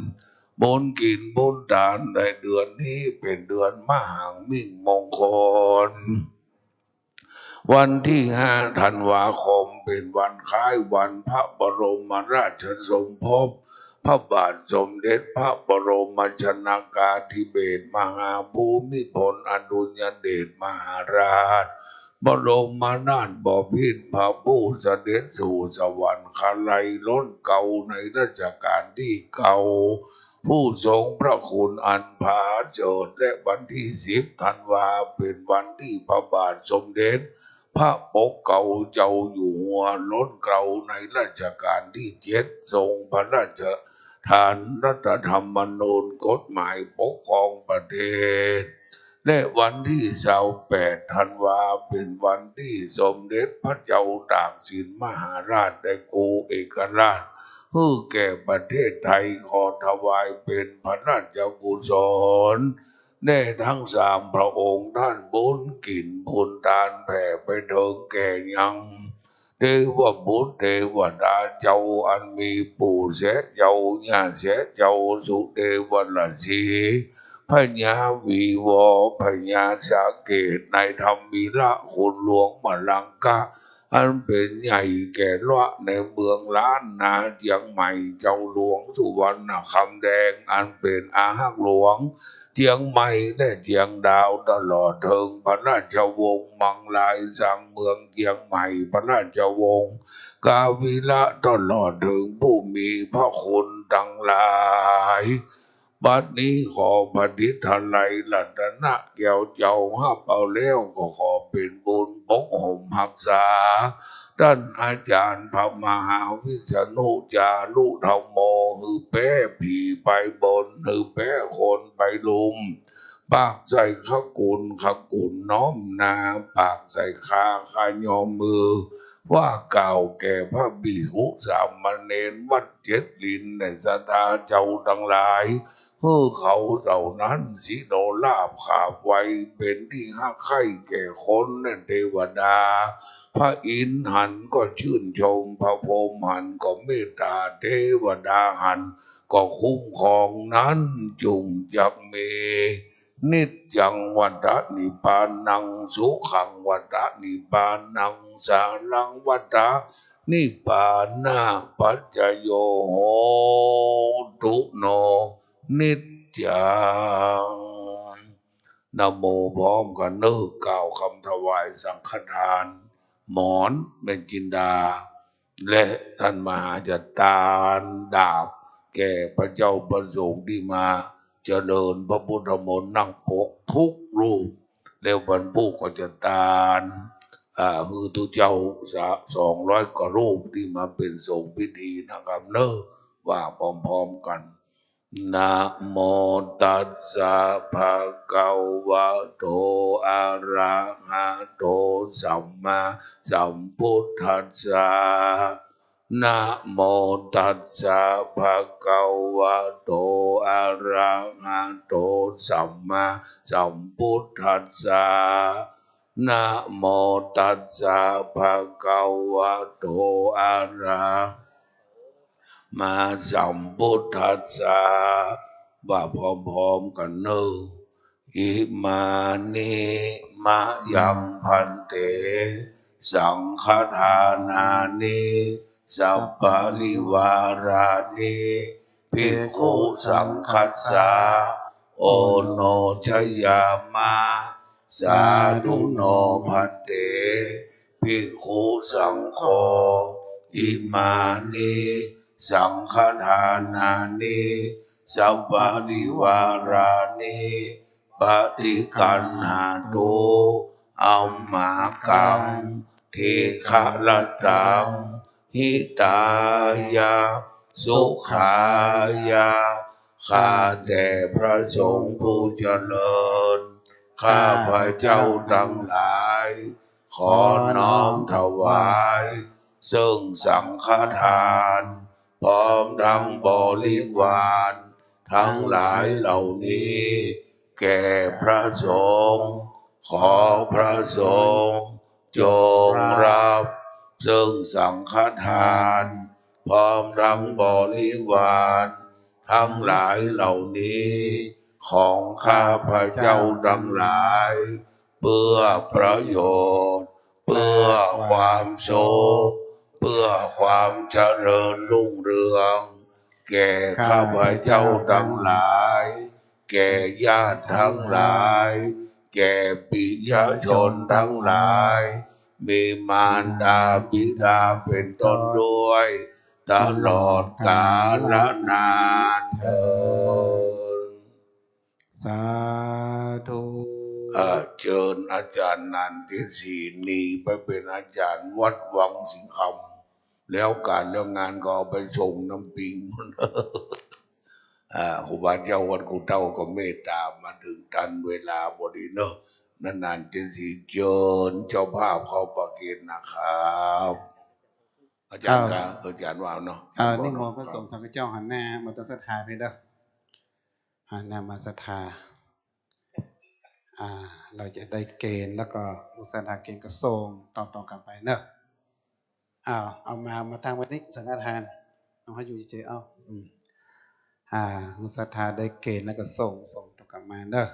บุญกินบุญทานในเดือนนี้เป็นเดือนมหังมิ่งมงคล วันที่ห้าธันวาคมเป็นวันคล้ายวันพระบรมราชสมภพ พระบาทสมเด็จพระบรมชนกาธิเบศรมหาภูมิพลอดุลยเดชมหาราช บรมนาถบพิตรพระผู้เสด็จสู่สวรรคาลัยล้นเกล้าในรัชกาลที่เก้า ผู้ทรงพระคุณอันผาเจิด และวันที่สิบธันวาเป็นวันที่พระบาทสมเด็จพระปกเกล้าเจ้าอยู่หัวล้นเกล้าในรัชกาลที่เจ็ด ทรงพระราชทานรัฐธรรมนูญกฎหมายปกครองประเทศ และวันที่ยี่สิบแปดธันวาเป็นวันที่สมเด็จพระเจ้าตากสินมหาราชได้กู้เอกราช หื้อแก่ประเทศไทย ขอถวายเป็นพระราชกุศลแด่ทั้งสามพระองค์ ท่านบุญกินบุญทานแผ่ไปเถิงแก่ยัง เทวบุตรเทวดาเจ้า อันมีปู่แสะเจ้า ย่าแสะเจ้า สุเทวราชสี พญาวีวอ พญาสาเกต ในธรรมีละคุณหลวงมลังกะ อันเป็นใหญ่แก่ละในเมืองล้านนาเจียงใหม่ เจ้าหลวงสุวรรณคำแดง อันเป็นอาฮักหลวงเจียงใหม่และเจียงดาว ตลอดเถิงพระราชวงศ์มังลายสังเมืองเจียงใหม่ พระราชวงศ์กาวิละ ตลอดเถิงผู้มีพระคุณทั้งหลาย บัดนี้ขอพระทิตไลรัตนแก้วเจ้าฮับเอาแล้วก็ขอเป็นบุญปกห่มฮักษา ท่านอาจารย์พระมหาวิษณุจารุธัมโม หื้อแป๊ผีไปบน หื้อแป๊คนไปลุ่ม ปากใส่ขกุล ขกุลน้อมหน้า ปากใส่คา คายอมมือ ว่ากล่าวแก่พระภิกขุสามเณรวัดเจ็ดลินในศรัทธาเจ้าทั้งหลาย หื้อเขาเหล่านั้นสิโนราบขาบไว เป็นที่ฮักใคร่แก่คนและเทวดา พระอินทร์หันก็ชื่นชม พระพรหมหันก็เมตตา เทวดาหันก็คุ้มครอง นั้นจุ่งจักมี niccaṃ vata nibbānaṃ, sukhaṃ vata nibbānaṃ, saraṃ vata nibbānapaccayo hotu no niccaṃ. นะโมพร้อมกันเนอะ กล่าวคำถวายสังฆทาน หมอน แม่จินดา และท่านมหาจัตตานดาบ แก่พระเจ้าพระสงฆ์ที่มาเจริญพระพุทธมนต์นั่งปกทุกรูป แล้ววันพูกก็จัตตาน อ่า คือตุเจ้าสะ สองร้อยกว่ารูปที่มาเป็นสงฆ์พิธีนะครับเนอะ ว่าพร้อมๆกัน Namo tassa bhagavato arahato sammāsambuddhassa. Namo tassa bhagavato arahato sammāsambuddhassa. Namo tassa bhagavato arahato sammāsambuddhassa. ว่าพร้อมๆกันเนอะ Imāni mayaṃ bhante saṅghadānāni saparivārāni bhikkhusaṅghassa oṇojayāma. Sādhu no bhante bhikkhusaṅgho imāni saṅghadānāni saparivārāni paṭiggaṇhātu amhākaṃ dīgharattaṃ hitāya sukhāya. ข้าแต่พระสงฆ์ผู้เจริญ ข้าพเจ้าทั้งหลาย ขอน้อมถวาย ซึ่งสังฆทาน พร้อมทั้งบริวารทั้งหลายเหล่านี้ แก่พระสงฆ์ ขอพระสงฆ์จงรับ ซึ่งสังฆทาน พร้อมทั้งบริวารทั้งหลายเหล่านี้ ของข้าพเจ้าทั้งหลาย เพื่อประโยชน์ เพื่อความสุข เพื่อความเจริญรุ่งเรือง แก่ข้าพเจ้าทั้งหลาย แก่ญาติทั้งหลาย แก่ปิยชนทั้งหลาย มีมารดาบิดาเป็นต้นด้วย ตลอดกาลนานเทอญ สาธุ อ่า เชิญอาจารย์นันทิศรีนีไปเป็นอาจารย์วัดวังสิงห์คำ แล้วการแล้วงานก็เอาไปส่งน้ำปิง อ่า ครูบาเจ้าวัดกูเต้าก็เมตตามาถึงทันเวลาพอดีเนอะ นานๆ จะสิเชิญเจ้าภาพเข้าประเคนนะครับ อาจารย์ครับ อาจารย์ว่าเนาะ อ่า นิมนต์พระสงฆ์สังฆเจ้าหันหน้ามาทางศรัทธาเพียงเด้อ หันหน้ามาศรัทธา อ่า เราจะได้เกณฑ์แล้วก็ศรัทธาเกณฑ์ก็ส่งต่อๆกันไปเนอะ อ้าว เอามา มาตั้งไว้นี่ สังฆทาน เอาให้อยู่เฉยๆ เอา อืม อ่า ศรัทธาได้เกณฑ์แล้วก็ส่ง ส่งต่อกลับมาเนอะ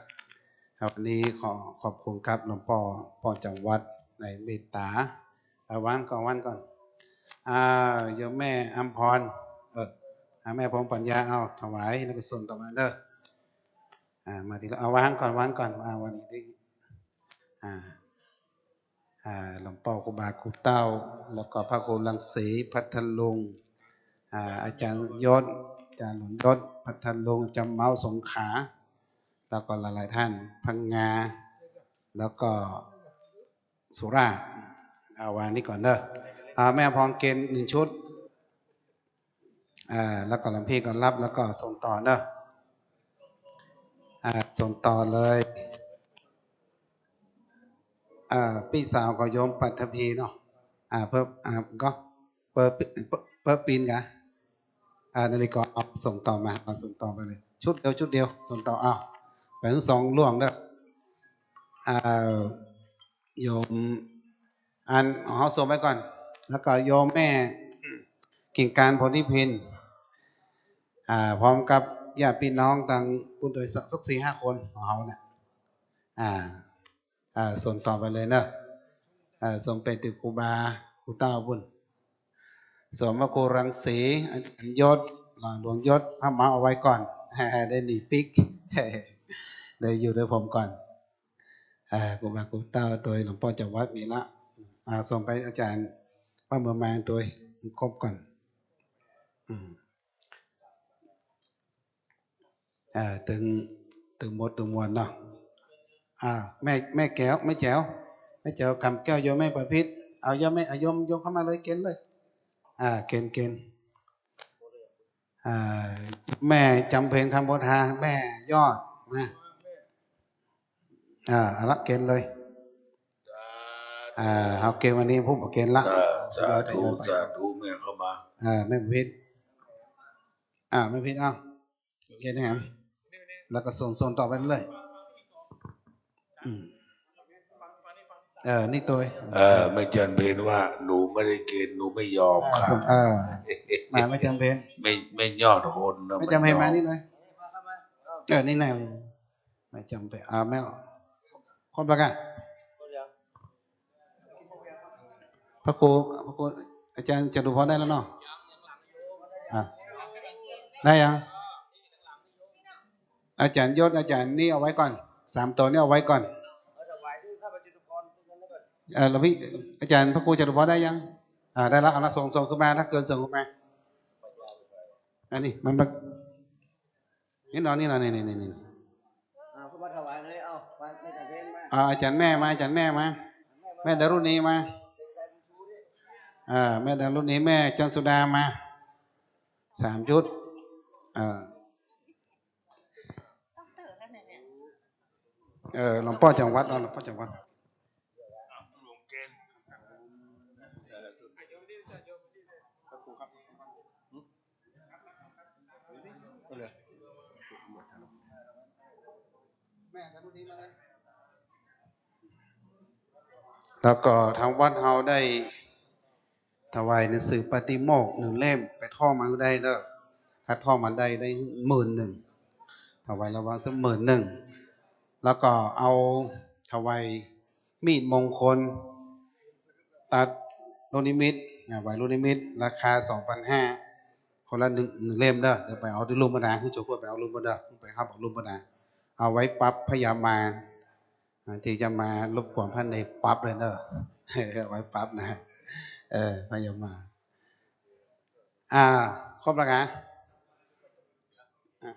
ครับ วันนี้ขอขอบคุณครับ หลวงป้อ ป้อจำวัดในเมตตา เอาวางก่อน วางก่อน อ่า โยมแม่อำพร เออ อ่า แม่พงษ์ปัญญา เอาถวาย แล้วก็ส่งต่อมาเนอะ อ่า มาทีละ เอาวางก่อน วางก่อน อ่า วันนี้ได้ อ่า อ่า หลวงป้อครูบาครูเต้า แล้วก็พระครูรังสีพัทลุง อ่า อาจารย์ยศ อาจารย์หลวงยศพัทลุง อาจารย์เมาสงขลา แล้วก็หลายๆท่าน พังงา แล้วก็สุราษฎร์ เอาวางนี่ก่อนเด้อ อ่า แม่พรเกณฑ์หนึ่งชุด อ่า แล้วก็หลวงพี่ก็รับ แล้วก็ส่งต่อเนอะ อ่า ส่งต่อเลย อ่า พี่สาวของโยมปัทภีเนาะ อ่า เพิ่ม อ่า ก็ เปิด เปิด เปิดปีนกะ อ่า นาฬิกา เอาส่งต่อมา เอาส่งต่อไปเลย ชุดเดียว ชุดเดียว ส่งต่อ เอา ไปทั้งสองล่วงเด้อ อ่า โยม อัน เอาส่งไปก่อน แล้วก็โยมแม่ กิ่งการโพธิพิน อ่า พร้อมกับญาติพี่น้องทางพุ้นโดยสัก สักสี่ห้าคนของเขาเนี่ย อ่า อ่า ส่งต่อไปเลยเนอะ อ่า ส่งไปถึงครูบา ครูเต้าพุ้น ส่วนพระครูรังสี อาจารย์ยศ หลวงยศ พระเมาเอาไว้ก่อน ได้หนีปิ๊ก ได้อยู่ด้วยผมก่อน อ่า ครูบาครูเต้าโดยหลวงป้อจำวัดมีละ อ่า ส่งไปอาจารย์พระเมืองมาโดยครบก่อน อืม อ่า ถึง ถึงหมดถึงมวลเนาะ อ่า แม่ แม่แก้ว แม่แจ๋ว แม่แจ๋ว คำแก้ว โยมแม่ประพิษ เอาโยมแม่ เอาโยม โยมเข้ามาเลย เกณฑ์เลย อ่า เกณฑ์ เกณฑ์ อ่า แม่จำเพ็ญ คำโพธา แม่ยอด มา อ่า เอาละ เกณฑ์เลย อ่า เอาเกณฑ์วันนี้ผมเอาเกณฑ์ละ เออ สาธุ สาธุ แม่เข้ามา อ่า แม่พิษ อ่า แม่พิษ เอา โอเคนะครับ แล้วก็ส่ง ส่งต่อไปเรื่อย อืม เออ นี่ตัว เออ แม่จันเพญว่า หนูไม่ได้เกณฑ์ หนูไม่ยอม อ่า ค่ะ ส่ง เออ มา แม่จันเพญ ไม่ ไม่ยอดคนนะ แม่จันเพญ ไม่ยอม มานี่หน่อย เออ นี่แน่เลย แม่จันเพญ อ่า แม่ ครบแล้วกัน พระครู พระครู อาจารย์จตุพรได้แล้วเนาะ อ่ะ ได้ยัง อาจารย์ยศ อาจารย์นี่เอาไว้ก่อน สามตัวนี่เอาไว้ก่อน เออ แล้วพี่ อาจารย์พระครูจตุพรได้ยัง อ่า ได้แล้ว เอาละ ส่ง ส่งขึ้นมา ถ้าเกิน ส่งขึ้นมา อันนี้ มันมา นี่เนาะ นี่เนาะ นี่ นี่ นี่ นี่ อ่า ก็มาถวายเลย เอา ไป แม่จันเพญมา อ่า อาจารย์แม่มา อาจารย์แม่มา แม่ดารุณีมา อ่า แม่ดารุณี แม่จันสุดามา สามชุด อ่า เออ หลวงพ่อจังหวัด เอา หลวงพ่อจังหวัด แล้วก็ทางวัดเฮาได้ถวายหนังสือปาฏิโมกข์หนึ่งเล่ม ไปท่องมาได้เด้อ ถ้าท่องมาได้ ได้หมื่นหนึ่ง ถวายระวังสักหมื่นหนึ่ง แล้วก็เอาถวายมีดมงคล ตัดลูกนิมิต อ่า ไหว้ลูกนิมิต ราคา สองพันห้า คนละหนึ่ง หนึ่งเล่มเด้อ เดี๋ยวไปเอาที่ลุ่มบรรดา คุณโจกไปเอาลุ่มบรรดา ไปครับ เอาลุ่มบรรดา เอาไว้ปรับพญามาร อ่า ที่จะมารบกวนพระในปรับเลยเด้อ เอาไว้ปรับนะ เออ พญามาร อ่า ครบแล้วนะ อ่ะ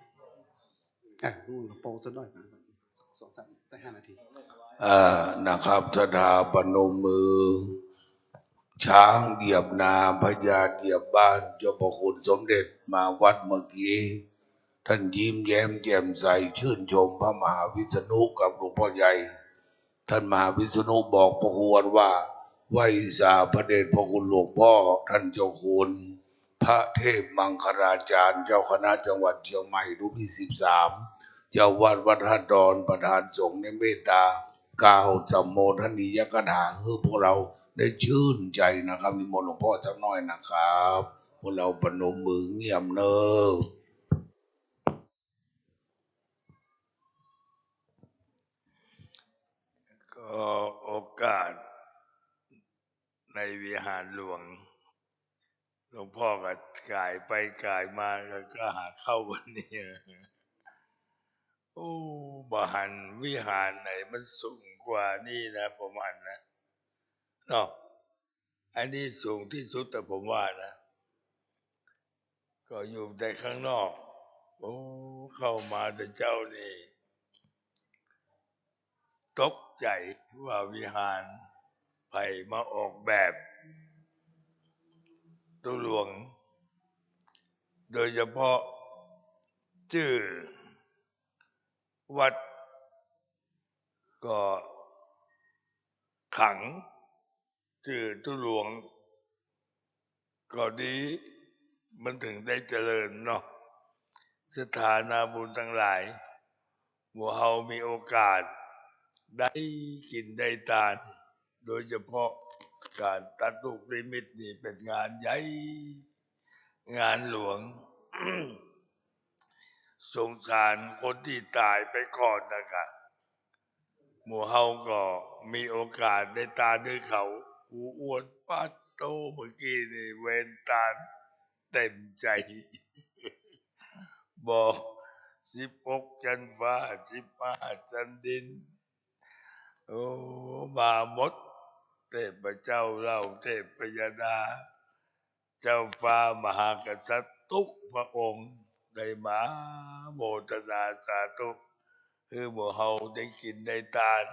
อ่ะ นู่นโปงสักหน่อยนะ สองสาม สักห้านาที เอ่อ นะครับ ศรัทธาปนมมือ ช้างเหยียบนา พญาเหยียบบ้าน เจ้าพระคุณสมเด็จมาวัดเมื่อกี้ ท่านยิ้มแย้มแจ่มใส ชื่นชมพระมหาวิษณุกับหลวงพ่อใหญ่ ท่านมหาวิษณุบอกพระครูว่า ไหว้สาพระเดชพระคุณหลวงพ่อ ท่านเจ้าคุณ พระเทพมังคลาจารย์ เจ้าคณะจังหวัดเชียงใหม่ รูปที่ สิบสาม เจ้าวัดวัดท่าดอน ประธานสงฆ์ในเมตตา กล่าวสัมโมทนียกถาให้พวกเราได้ชื่นใจนะครับ นิมนต์หลวงพ่อสักหน่อยนะครับ พวกเราปนมมือเงียบเนอะ ก็โอกาสในวิหารหลวง หลวงพ่อก็กายไปกายมา แล้วก็หาเข้าวันนี้ โอ้ บ่หันวิหารไหนมันสูงกว่านี่นะ ผมหันนะ เนาะ อันนี้สูงที่สุด แต่ผมว่านะ ก็อยู่แต่ข้างนอก โอ้ เข้ามาแต่เจ้านี่ ตกใจว่าวิหารไผมาออกแบบ ตุ๊หลวง โดยเฉพาะชื่อวัดก็ขลัง ชื่อตุ๊หลวง ก็ดี มันถึงได้เจริญเนาะ ศรัทธานาบุญทั้งหลาย หมู่เฮามีโอกาสได้กินได้ทาน โดยเฉพาะการตัดลูกนิมิตนี่เป็นงานใหญ่ งานหลวง สงสารคนที่ตายไปก่อนนะคะ หมู่เฮาก็มีโอกาสได้ทานด้วยเขา ครูอ้วน ปาดโต เมื่อกี้นี่เวรทานเต็มใจ บอก สิบหก ชั้นฟ้า สิบห้า ชั้นดิน โอ้ มาหมด เทพเจ้าเหล่าเทพยดา เจ้าฟ้ามหากษัตริย์ทุกพระองค์ ได้มาโมทนาสาธุ คือหมู่เฮาได้กินได้ทาน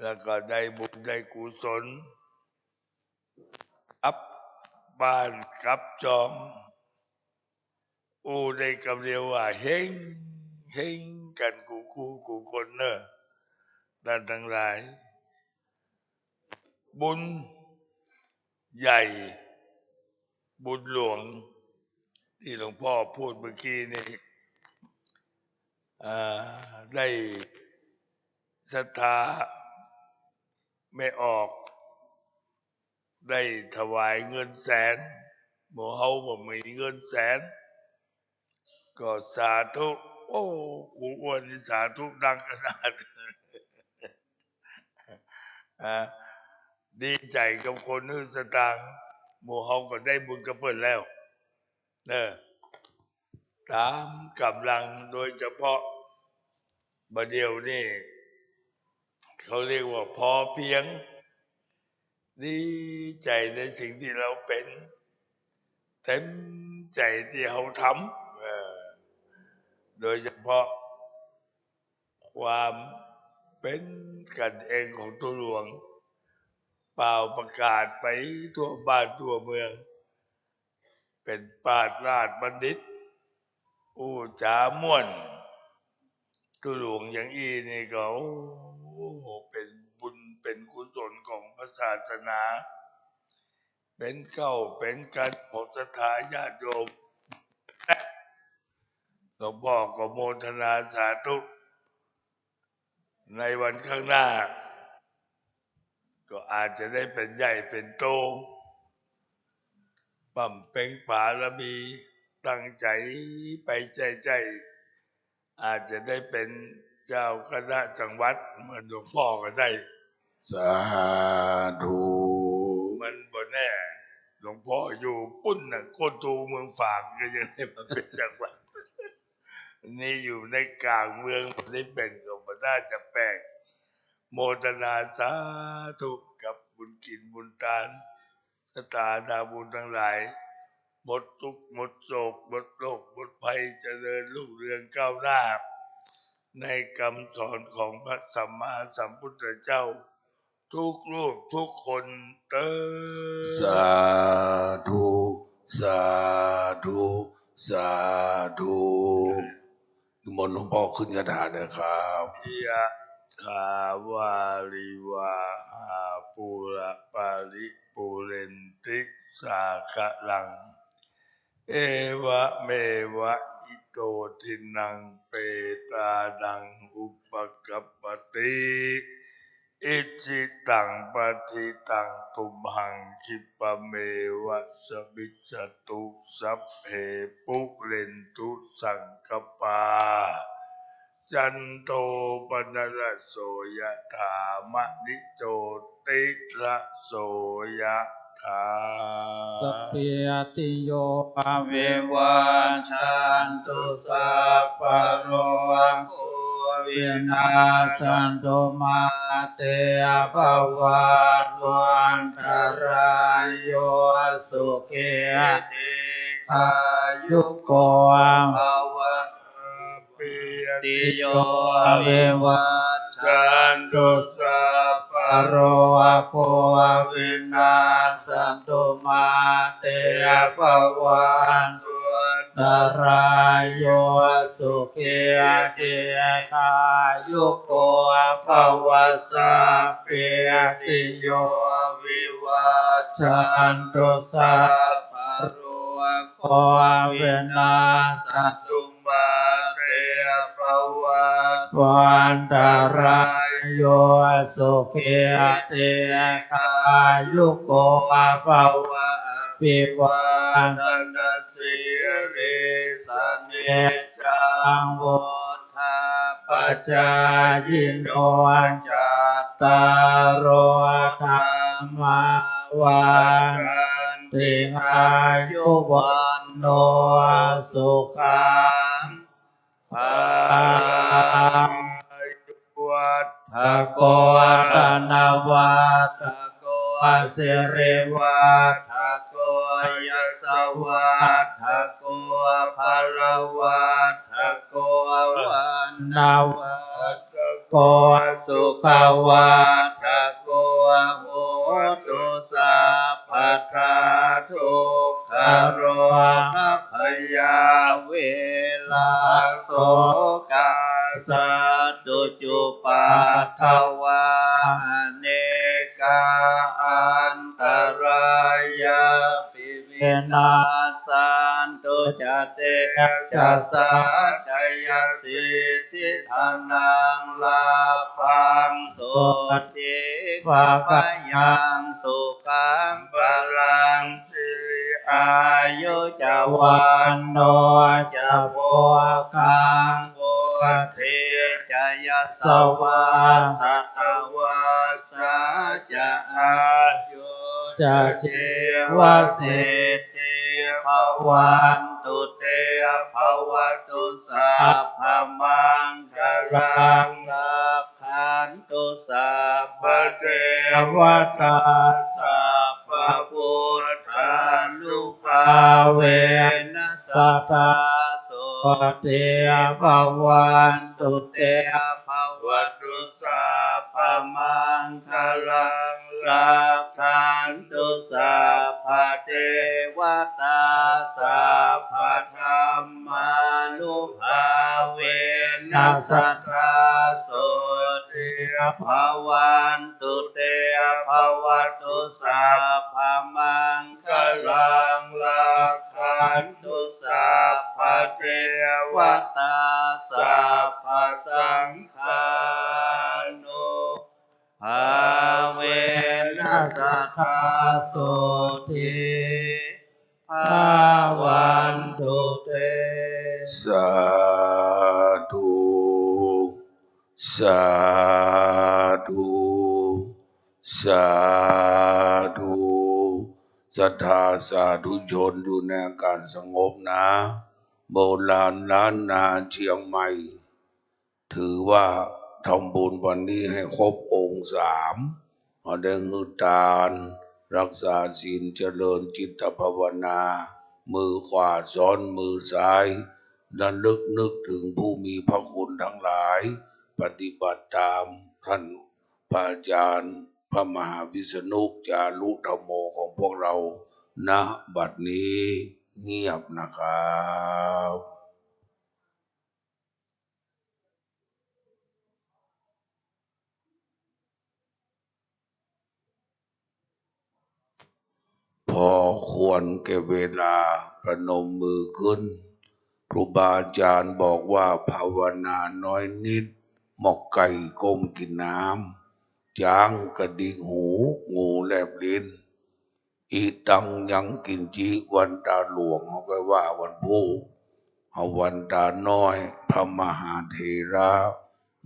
แล้วก็ได้บุญได้กุศล กลับบ้านกลับจอง อู้ได้กำเดียวว่า เฮง เฮงกันกู้คู่กู้คนเนอะ ท่านทั้งหลาย บุญใหญ่ บุญหลวง ที่หลวงพ่อพูดเมื่อกี้นี้ อ่า ได้ศรัทธาแม่ออก ได้ถวายเงินแสน หมู่เฮาบ่มีเงินแสน ก็สาธุ โอ้ ครูอ้วนนี่สาธุดังขนาด อ่า ดีใจกับคนหื้อสตางค์ หมู่เฮาก็ได้บุญกับเปิ้นแล้ว เออ ตามกำลัง โดยเฉพาะบ่าเดี่ยวนี่ เขาเรียกว่าพอเพียง ดีใจในสิ่งที่เราเป็น เต็มใจที่เราทำ เออ โดยเฉพาะความเป็นกันเองของตุ๊หลวง เป่าประกาศไปทั่วบ้านทั่วเมือง เป็นปราชญ์ราชบัณฑิต อู้จ๋าม่วน ตุ๊หลวงอย่างอี้นี่ก็ โอ้ เป็นบุญเป็นกุศลของพระศาสนา เป็นเกล้าเป็นกษัตริย์ของศรัทธาญาติโยม หลวงพ่อก็โมทนาสาธุ ในวันข้างหน้า ก็อาจจะได้เป็นใหญ่เป็นโต บำเพ็ญบารมี ตั้งใจไปใหญ่ๆ อาจจะได้เป็นเจ้าคณะจังหวัดเหมือนหลวงพ่อก็ได้ สาธุ มันบ่แน่ หลวงพ่ออยู่ปุ้นน่ะ โคตรทูเมืองฝางก็ยังได้มาเป็นจังหวัด นี่อยู่ในกลางเมือง บ่ได้เป็นก็บ่น่าจะแปลก โมทนาสาธุกับบุญกินบุญตาน ศรัทธานาบุญทั้งหลาย หมดทุกข์หมดโศก หมดโรคหมดภัย เจริญรุ่งเรืองก้าวหน้า ในคำสอนของพระสัมมาสัมพุทธเจ้า ทุกรูปทุกคนเตอ สาธุ สาธุ สาธุ นิมนต์หลวงพ่อขึ้นคาถาหน่อยครับ ยะถาวาริวาหาปูระปาริปูเรนติสาคะลัง เอวะเมวะอิโตทินังเปตานังอุปกัปปติ อิจฉิตังปัตถิตังตุมหัง คิปะเมวะสมิจฉตุ สัพเพปุเรนตุสังกปา จันโทปนรสโสยะถามะณิโชติระโสยะถา สัพพีติโย วิวัชชันตุ สัพพะโรโค วินัสสันตุ มาเต ภวัตวันตะราโย สุขี ทีฆายุโก ภวะ สัพพีติโย วิวัชชันตุ สัพพะโรโค วินัสสันตุ มาเต ภวัตวันตะราโย สุขี ทีฆายุโก ภวะ สัพพีติโย วิวัชชันตุ สัพพะโรโค วินัสสันตุ มาเต ภวัตวันตะราโย สุขี ทีฆายุโก ภวะ อภิวาทะนะสีลิสสะเนจจัง วุฑฒาปะจายิโน จัตตาโร ธัมมา วัฑฒันติ อายุ วัณโณ สุขัง พลัง อายุวัฑฒโก ธนวัฑฒโก สิริวัฑฒโก ยศวัฑฒโก พลวัฑฒโก วัณณวัฑฒโก สุขวัฑฒโก โหตุ สัพพะทา ทุกขโรคพยาเวรโสกาสัตว์ตุจุปัฏฐวา อเนกา antarāyāpi vinassantu ca tejasā. Jayasiddhi dhanaṃ lābhaṃ sotthi bhāgyaṃ sukhaṃ balaṃ siri āyu ca vaṇṇo ca bhogaṃ vuḍḍhī ca yasavā satavassā ca āyū ca jīvasiddhī bhavantu te. Bhavatu sabbamaṅgalaṃ rakkhantu sabbadevatā sabbabuddhānubhāvena sadā sotthī bhavantu te. Bhavatu sabbamaṅgalaṃ rakkhantu sabbadevatā sabbadhammānubhāvena sadā sotthī bhavantu te. Bhavatu sabbamaṅgalaṃ rakkhantu sabbadevatā sabbasaṅghānubhāvena sadā sotthī bhavantu te. Sādhu, sādhu, sādhu. ศรัทธาสาธุชนอยู่ในอาการสงบนะ โบราณล้านนาเชียงใหม่ ถือว่าทำบุญวันนี้ให้ครบองค์สาม เอาได้หื้อทาน รักษาศีล เจริญจิตภาวนา มือขวาซ้อนมือซ้าย ระลึกนึกถึงผู้มีพระคุณทั้งหลาย ปฏิบัติตามท่านพระอาจารย์พระมหาวิษณุจารุธัมโมของพวกเรา ณ บัดนี้ เงียบนะครับ พอควรแก่เวลา ประนมมือขึ้น ครูบาอาจารย์บอกว่าภาวนาน้อยนิด หมอกไก่ก้มกินน้ำ ช้างกระดิกหู งูแลบลิ้น อิตังยังกิญจิ วันตาหลวง เขาก็ว่าวันพูด เอาวันตาน้อย พระมหาเถระ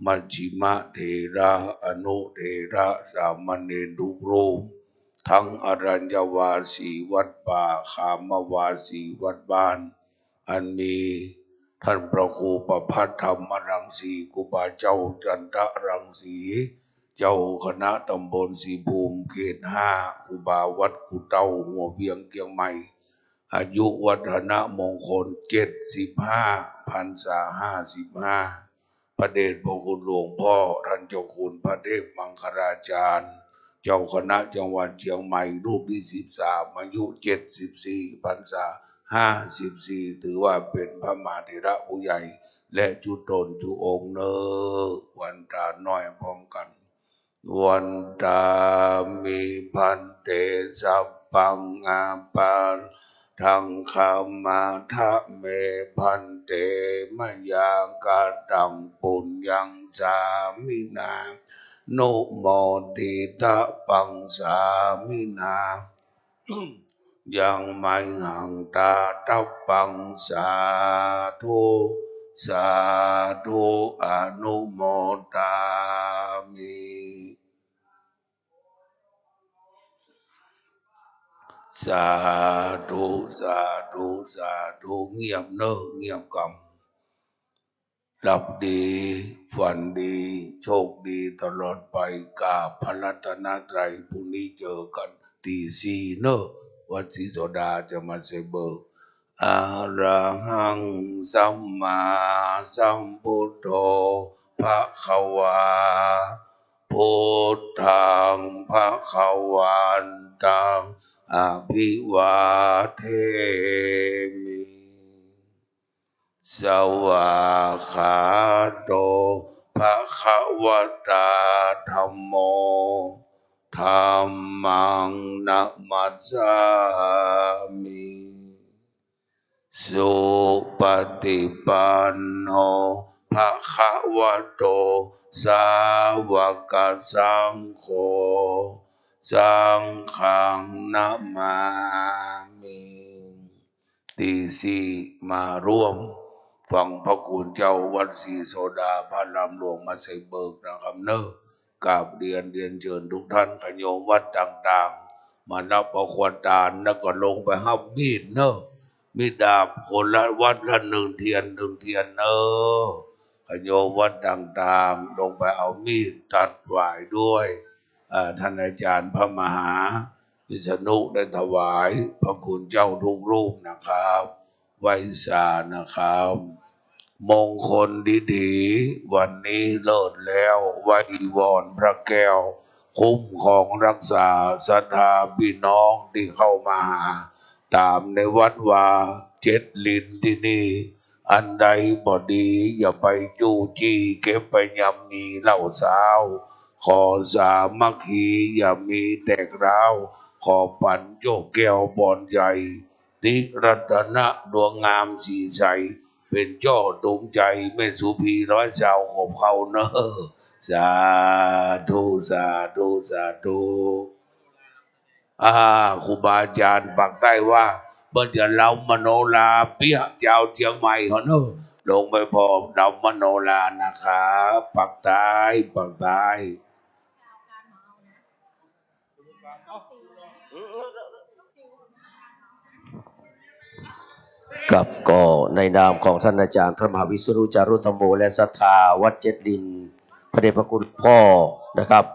มัชฌิมะเถระ อนุเถระ สามเณรทุกรูป ทั้งอรัญญวาสีวัดป่า คามวาสีวัดบ้าน อันมีท่านพระครูประภัสธรรมรังสี ครูบาเจ้าจันทรังสี เจ้าคณะตำบลศรีภูมิ เขตห้า ครูบาวัดกู่เต้า หัวเวียง เชียงใหม่ อายุวัฒนมงคล เจ็ดสิบห้า พรรษา ห้าสิบห้า พระเดชพระคุณหลวงพ่อ ท่านเจ้าคุณพระเทพมังคลาจารย์ เจ้าคณะจังหวัดเชียงใหม่ รูปที่ สิบสาม อายุ เจ็ดสิบสี่ พรรษา ห้าสิบสี่ ถือว่าเป็นพระมหาเถระผู้ใหญ่ และจุตนจุองค์เนอ วันตาน้อยพร้อมกัน Vandāmi bhante, sabbaṃ aparādhaṃ khamatha me bhante, mayā kataṃ puññaṃ sāminā anumoditabbaṃ, sāminā yaṃ mayhaṃ dātabbaṃ. Sādhu, sādhu, anumodāmi. Sādhu, sādhu, sādhu. เงียบเนอะ เงียบกำ หลับดี ฝันดี โชคดีตลอดไป กราบพระรัตนตรัย พรุ่งนี้เจอกันตีสี่เนอะ วัดศรีโสดาจะมาใส่เบอร์ Arahaṃ sammāsambuddho bhagavā, buddhaṃ bhagavantaṃ abhivādemi. Svākkhāto bhagavatā dhammo, Dhammaṃ namassāmi. Supaṭipanno bhagavato sāvakasaṅgho, saṅghaṃ namāmi. ตีสี่มาร่วมฟังพระคุณเจ้าวัดศรีโสดาพระอารามหลวงมาใส่เบิกนะครับเนอะ กราบเรียน เรียนเชิญทุกท่าน ขะโยมวัดต่างๆ มารับเอาขวดตานแล้วก็ลงไปฮับมีดเนอะ มีดดาบคนละวัดละหนึ่งเทียน หนึ่งเทียนเนอะ ขะโยมวัดต่างๆ ลงไปเอามีดตัดฝายด้วย อ่า ท่านอาจารย์พระมหาวิษณุได้ถวายพระคุณเจ้าทุกรูปนะครับ ไหว้สานะครับ มงคลดีๆ วันนี้เลิศแล้ว ไหว้วอนพระแก้ว คุ้มครองรักษาศรัทธาพี่น้องที่เข้ามาหา ตามในวัดวาเจ็ดลินที่นี่ อันใดบ่ดีอย่าไปจู้จี้ เก็บไปยำมีเหล้าสาว ขอสามัคคีอย่ามีแตกร้าว ขอปัญโยกแก้วบอนใหญ่ ติรัตนะดวงงามสีใส เป็นยอดดวงใจแม่สุภีร้อยสาวขอบเขาเนอะ สาธุ สาธุ สาธุ อ่า ครูบาอาจารย์ปากใต้ว่า เปิ้นจะเล่ามโนราเปี้ย ชาวเชียงใหม่เขาเนอะ ลงไปพอเล่ามโนรานะครับ ปากใต้ ปากใต้ ครับ ก็ในนามของท่านอาจารย์พระมหาวิษณุจารุธรรมโม และศรัทธาวัดเจ็ดลิน พระเดชพระคุณพ่อนะครับ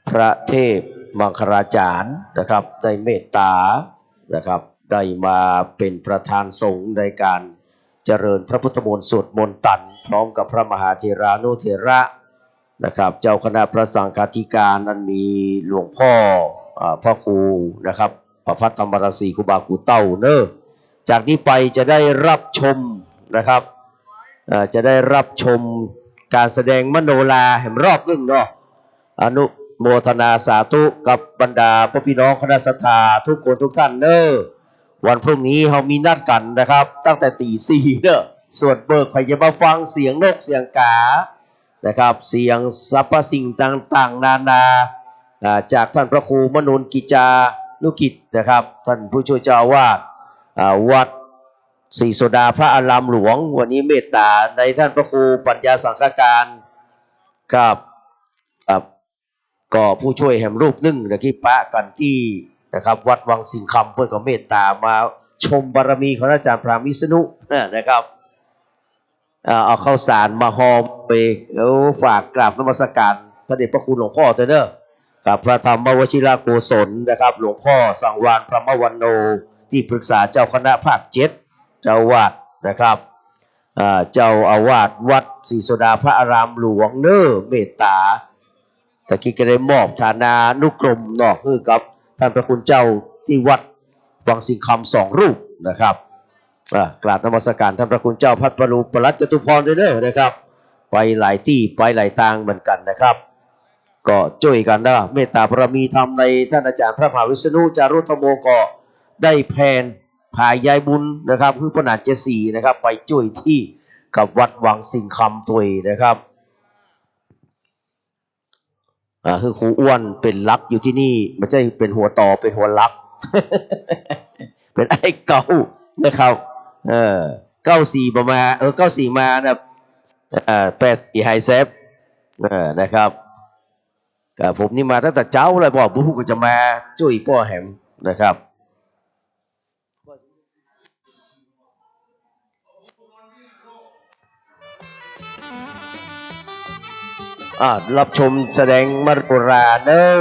พระเทพมังคลาจารย์นะครับ ได้เมตตานะครับ ได้มาเป็นประธานสงฆ์ในการเจริญพระพุทธมนต์ สวดมนต์ตัน พร้อมกับพระมหาเถรานุเถระนะครับ เจ้าคณะพระสังฆาธิการ อันมีหลวงพ่อ อ่า พระครูนะครับ ประภัทรธรรมรังสี ครูบาครูเต้าเนอะ จากนี้ไปจะได้รับชมนะครับ เอ่อ จะได้รับชมการแสดงมโนราแหมรอบหนึ่งเนาะ อนุโมทนาสาธุกับบรรดาพ่อพี่น้องคณะศรัทธาทุกคนทุกท่านเนอะ วันพรุ่งนี้เรามีนัดกันนะครับ ตั้งแต่ตีสี่เนอะ สวดเบิก ใครจะมาฟังเสียงนกเสียงกานะครับ เสียงสรรพสิ่งต่างๆ นานา อ่า จากท่านพระครูมนูนกิจจานุกิจนะครับ ท่านผู้ช่วยเจ้าอาวาส อ่า วัดศรีโสดาพระอารามหลวง วันนี้เมตตาในท่านพระครูปัญญาสังฆการ ครับ ครับ ก็ผู้ช่วยแหมรูปหนึ่งนะ ที่ปะกันที่นะครับ วัดวังสิงห์คำ เพื่อนก็เมตตามาชมบารมีของอาจารย์พรามวิษณุนะครับ อ่า เอาข้าวสารมาห่อไป โอ้ ฝากกราบนมัสการพระเดชพระคุณหลวงพ่อเถอะเนอะ กับพระธรรมวชิรโกศลนะครับ หลวงพ่อสังวาลพรหมวันโน ที่ปรึกษาเจ้าคณะภาคเจ็ด เจ้าอาวาสนะครับ อ่า เจ้าอาวาสวัดศรีโสดาพระอารามหลวงเนอะ เมตตา ตะกี้ก็ได้มอบฐานานุกรมเนาะ ให้กับท่านพระคุณเจ้าที่วัดวังสิงห์คำสองรูปนะครับ อ่า กราบนมัสการท่านพระคุณเจ้าพระบรมปลัดจตุพรด้วยเด้อนะครับ ไปหลายที่ไปหลายทางเหมือนกันนะครับ ก็ช่วยกันนะ เมตตาบารมีธรรมในท่านอาจารย์พระมหาวิษณุจารุธรรมโม ก็ได้แผ่ผายายบุญนะครับ คือพระนานเจดสีนะครับ ไปช่วยที่กับวัดวังสิงห์คำตัวยนะครับ อ่า คือครูอ้วนเป็นหลักอยู่ที่นี่ ไม่ใช่เป็นหัวต่อ เป็นหัวหลัก เป็นไอ้เก่านะครับ เออ เก้าสี่ประมาณ เออ เก้าสี่มานะ เอ่อ แปดสี่ไฮเซฟ เออ นะครับ ก็ผมนี่มาตั้งแต่เช้าเลย บอกบุ้งก็จะมาช่วยป้อแหมนะครับ อ่า รับชมแสดงมโนราเนอะ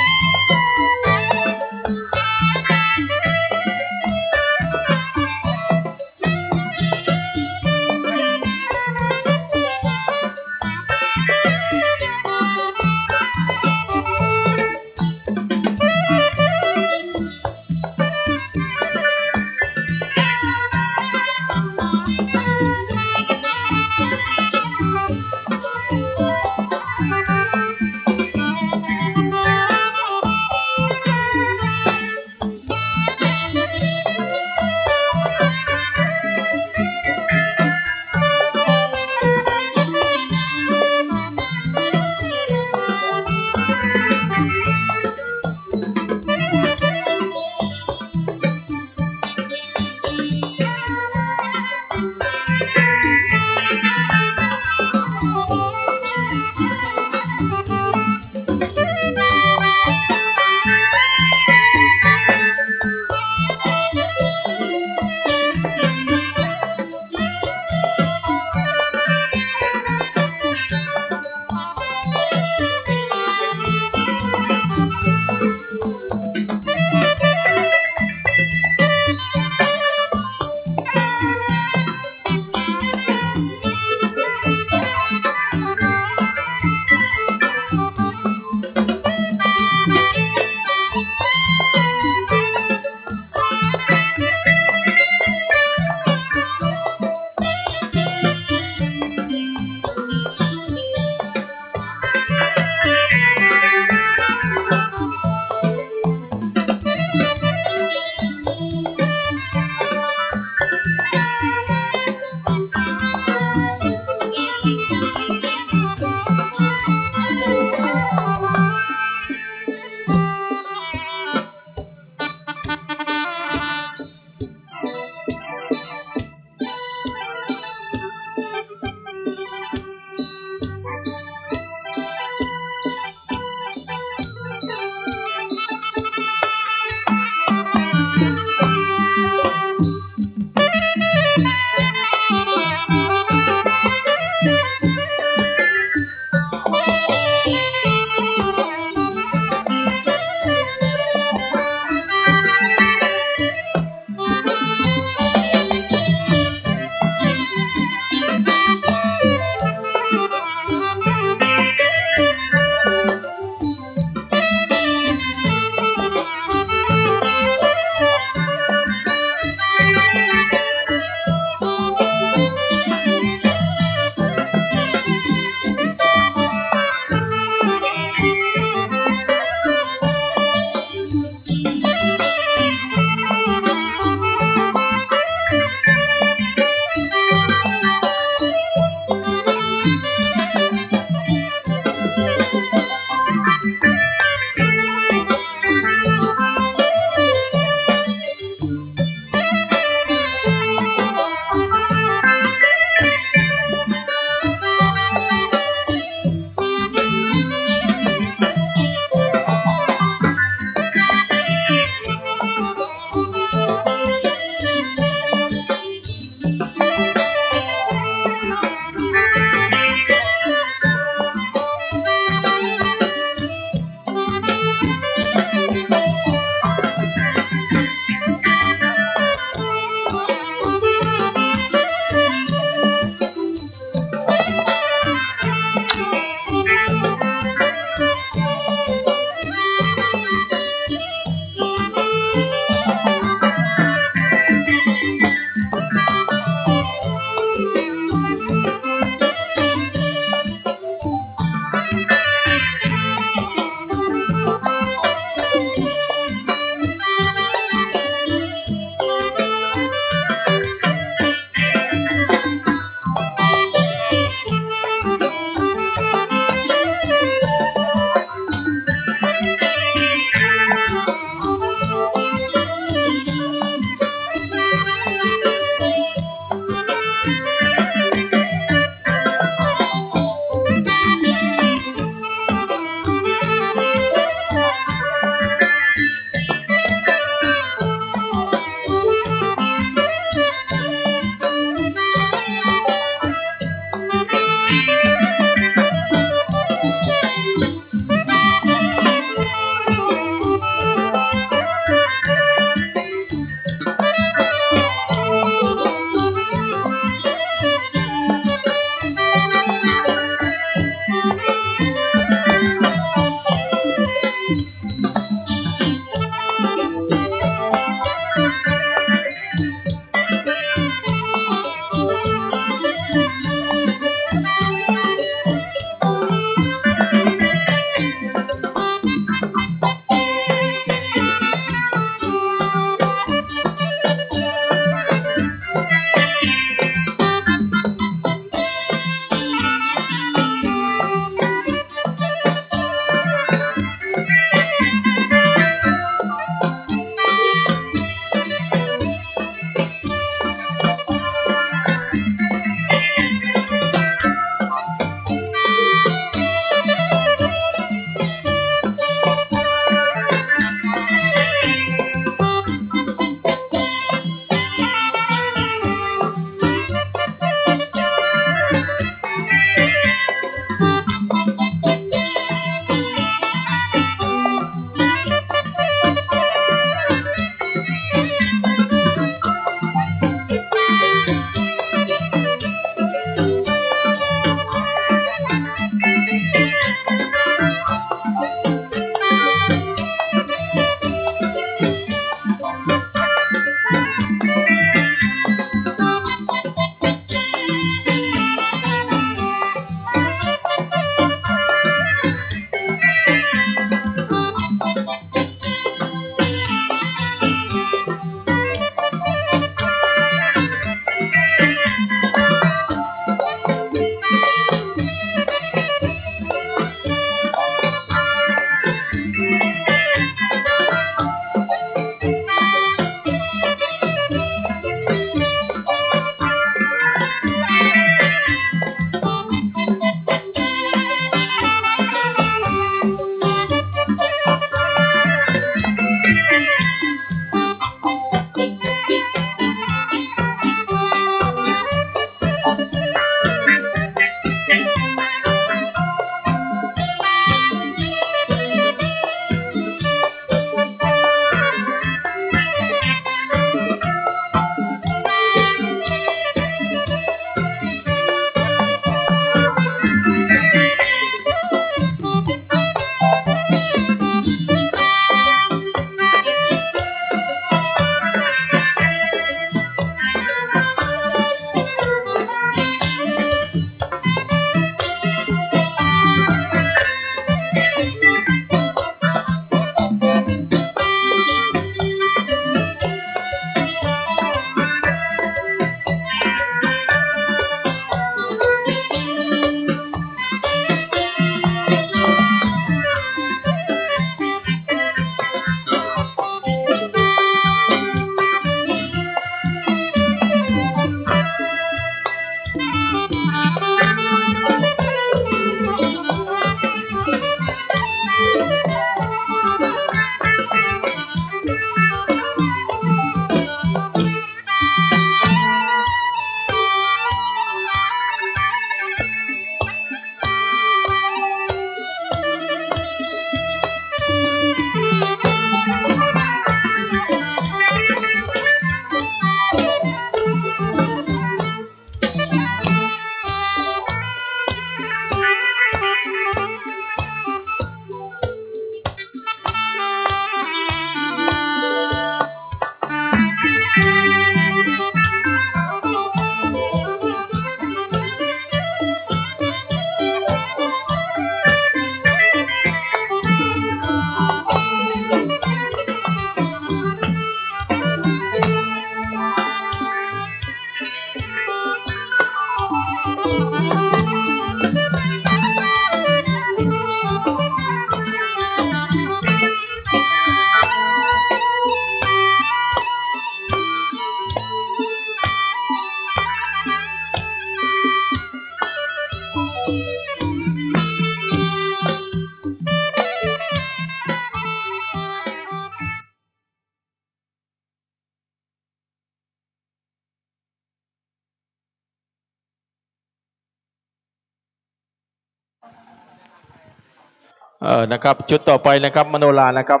เออนะครับ ชุดต่อไปนะครับ มโนรานะครับ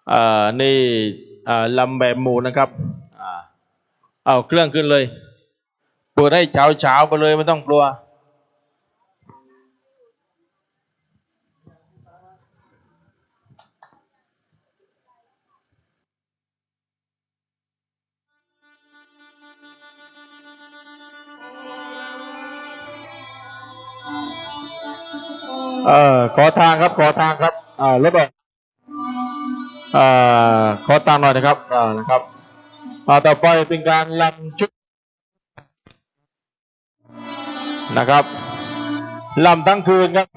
เอ่อ นี่ เอ่อ ลำแบบหมู่นะครับ อ่า เอาเครื่องขึ้นเลย เปิดให้เฉาๆไปเลย ไม่ต้องกลัว เอ่อ ขอทางครับ ขอทางครับ อ่า ระเบิด อ่า ขอทางหน่อยนะครับ อ่า นะครับ อ่า ต่อไปเป็นการรำชุด นะครับ รำทั้งคืนครับ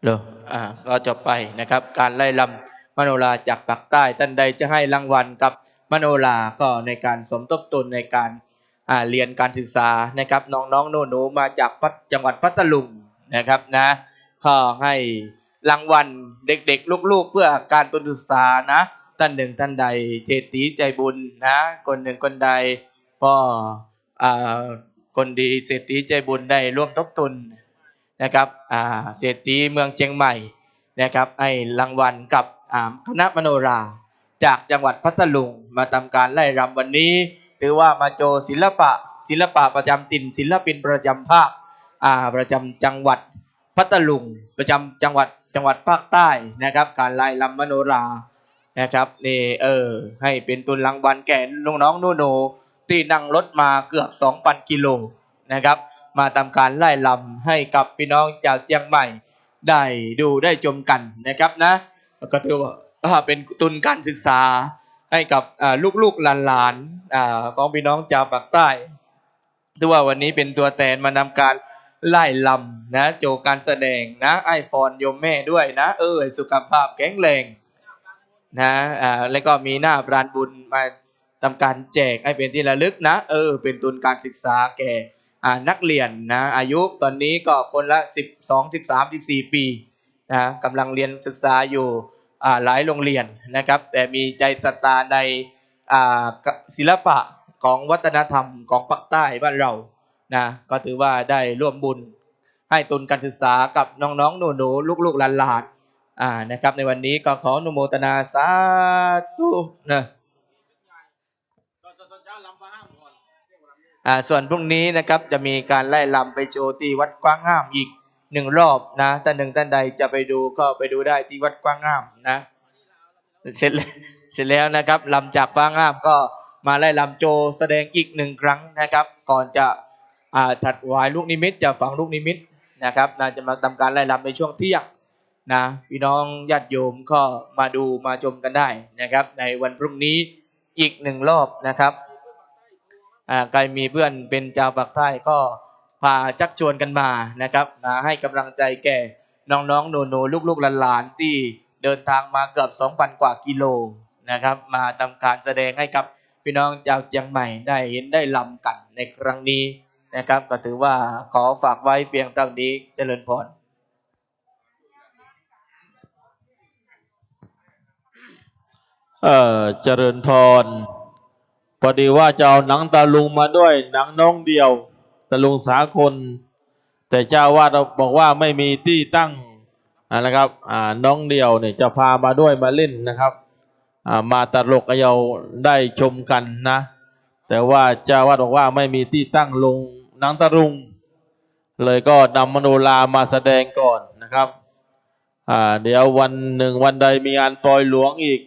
เหรอ อ่า ก็จบไปนะครับ การไล่ลำมโนราจากปากใต้ ท่านใดจะให้รางวัลกับมโนราก็ในการสมทบทุนในการ อ่า เรียนการศึกษานะครับ น้องๆหนูๆมาจากพัท- จังหวัดพัทลุงนะครับนะ ขอให้รางวัลเด็กๆลูกๆเพื่อการทุนศึกษานะ ท่านหนึ่งท่านใดเศรษฐีใจบุญนะ คนหนึ่งคนใด ก็ อ่า คนดีเศรษฐีใจบุญได้ร่วมทบทุนนะครับ อ่า เศรษฐีเมืองเชียงใหม่นะครับ ให้รางวัลกับ อ่า คณะมโนราจากจังหวัดพัทลุง มาทำการไล่รำวันนี้ ถือว่ามาโชว์ศิลปะ ศิลปะประจำถิ่น ศิลปินประจำภาค อ่า ประจำจังหวัดพัทลุง ประจำจังหวัด จังหวัดภาคใต้นะครับ การไล่รำมโนรานะครับ นี่ เออ ให้เป็นทุนรางวัลแก่น้องๆหนูๆที่นั่งรถมาเกือบสองพันกิโลนะครับ มาทำการไล่รำให้กับพี่น้องชาวเชียงใหม่ได้ดูได้ชมกันนะครับนะ ก็ถือว่า อ่า เป็นทุนการศึกษาให้กับ อ่า ลูกๆหลานๆ อ่า ของพี่น้องชาวปากใต้ ถือว่าวันนี้เป็นตัวแทนมานำการไล่รำนะ โชว์การแสดงนะ ให้พรโยมแม่ด้วยนะ เออ ให้สุขภาพแข็งแรงนะ อ่า แล้วก็มีหน้าพรานบุญมาทำการแจกให้เป็นที่ระลึกนะ เออ เป็นทุนการศึกษาแก่ อ่า นักเรียนนะ อายุตอนนี้ก็คนละ สิบสอง สิบสาม สิบสี่ ปีนะ กำลังเรียนศึกษาอยู่ อ่า หลายโรงเรียนนะครับ แต่มีใจศรัทธาใน อ่า ก- ศิลปะของวัฒนธรรมของปากใต้บ้านเรานะ ก็ถือว่าได้ร่วมบุญให้ทุนการศึกษากับน้องๆหนูๆลูกๆหลานๆ อ่า นะครับ ในวันนี้ก็ขออนุโมทนาสาธุนะ อ่า ส่วนพรุ่งนี้นะครับ จะมีการไล่รำไปโชว์ที่วัดกว้างห้ามอีกหนึ่งรอบนะ ท่านหนึ่งท่านใดจะไปดูก็ไปดูได้ที่วัดกว้างห้ามนะ เสร็จแล้ว เสร็จแล้วนะครับ รำจากกว้างห้ามก็มาไล่รำโชว์แสดงอีกหนึ่งครั้งนะครับ ก่อนจะ อ่า ถวายลูกนิมิต จะฝังลูกนิมิตนะครับ น่าจะมาทำการไล่รำในช่วงเที่ยงนะ พี่น้องญาติโยมก็มาดูมาชมกันได้นะครับ ในวันพรุ่งนี้อีกหนึ่งรอบนะครับ อ่า ใครมีเพื่อนเป็นชาวปากใต้ก็พาชักชวนกันมานะครับ มาให้กำลังใจแก่น้องๆหนูๆลูกๆหลานๆที่เดินทางมาเกือบสองพันกว่ากิโลนะครับ มาทำการแสดงให้กับพี่น้องชาวเชียงใหม่ได้เห็นได้รำกันในครั้งนี้นะครับ ก็ถือว่าขอฝากไว้เพียงเท่านี้ เจริญพร เอ่อ เจริญพร พอดีว่าจะเอาหนังตะลุงมาด้วย หนังน้องเดี่ยว ตะลุงสากล แต่เจ้าอาวาสบอกว่าไม่มีที่ตั้งนะครับ อ่า น้องเดี่ยวเนี่ยจะพามาด้วยมาเล่นนะครับ อ่า มาตลกให้เราได้ชมกันนะ แต่ว่าเจ้าอาวาสบอกว่าไม่มีที่ตั้งลงหนังตะลุง เลยก็นำมโนรามาแสดงก่อนนะครับ อ่า เดี๋ยววันหนึ่งวันใดมีงานปอยหลวงอีก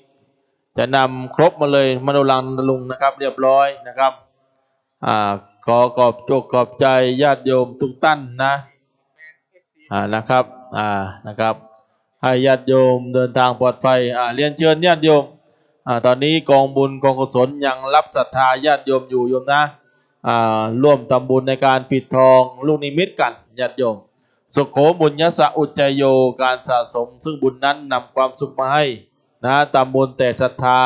จะนำครบมาเลย มโนราหนังตะลุงนะครับ เรียบร้อยนะครับ อ่า ขอขอบอกขอบใจญาติโยมทุกท่านนะ อ่า นะครับ อ่า นะครับ ให้ญาติโยมเดินทางปลอดภัย อ่า เรียนเชิญญาติโยม อ่า ตอนนี้กองบุญกองกุศลยังรับศรัทธาญาติโยมอยู่โยมนะ อ่า ร่วมทำบุญในการปิดทองลูกนิมิตกันญาติโยม Sukho puññassa uccayo การสะสมซึ่งบุญนั้นนำความสุขมาให้นะ ทำบุญแต่ศรัทธา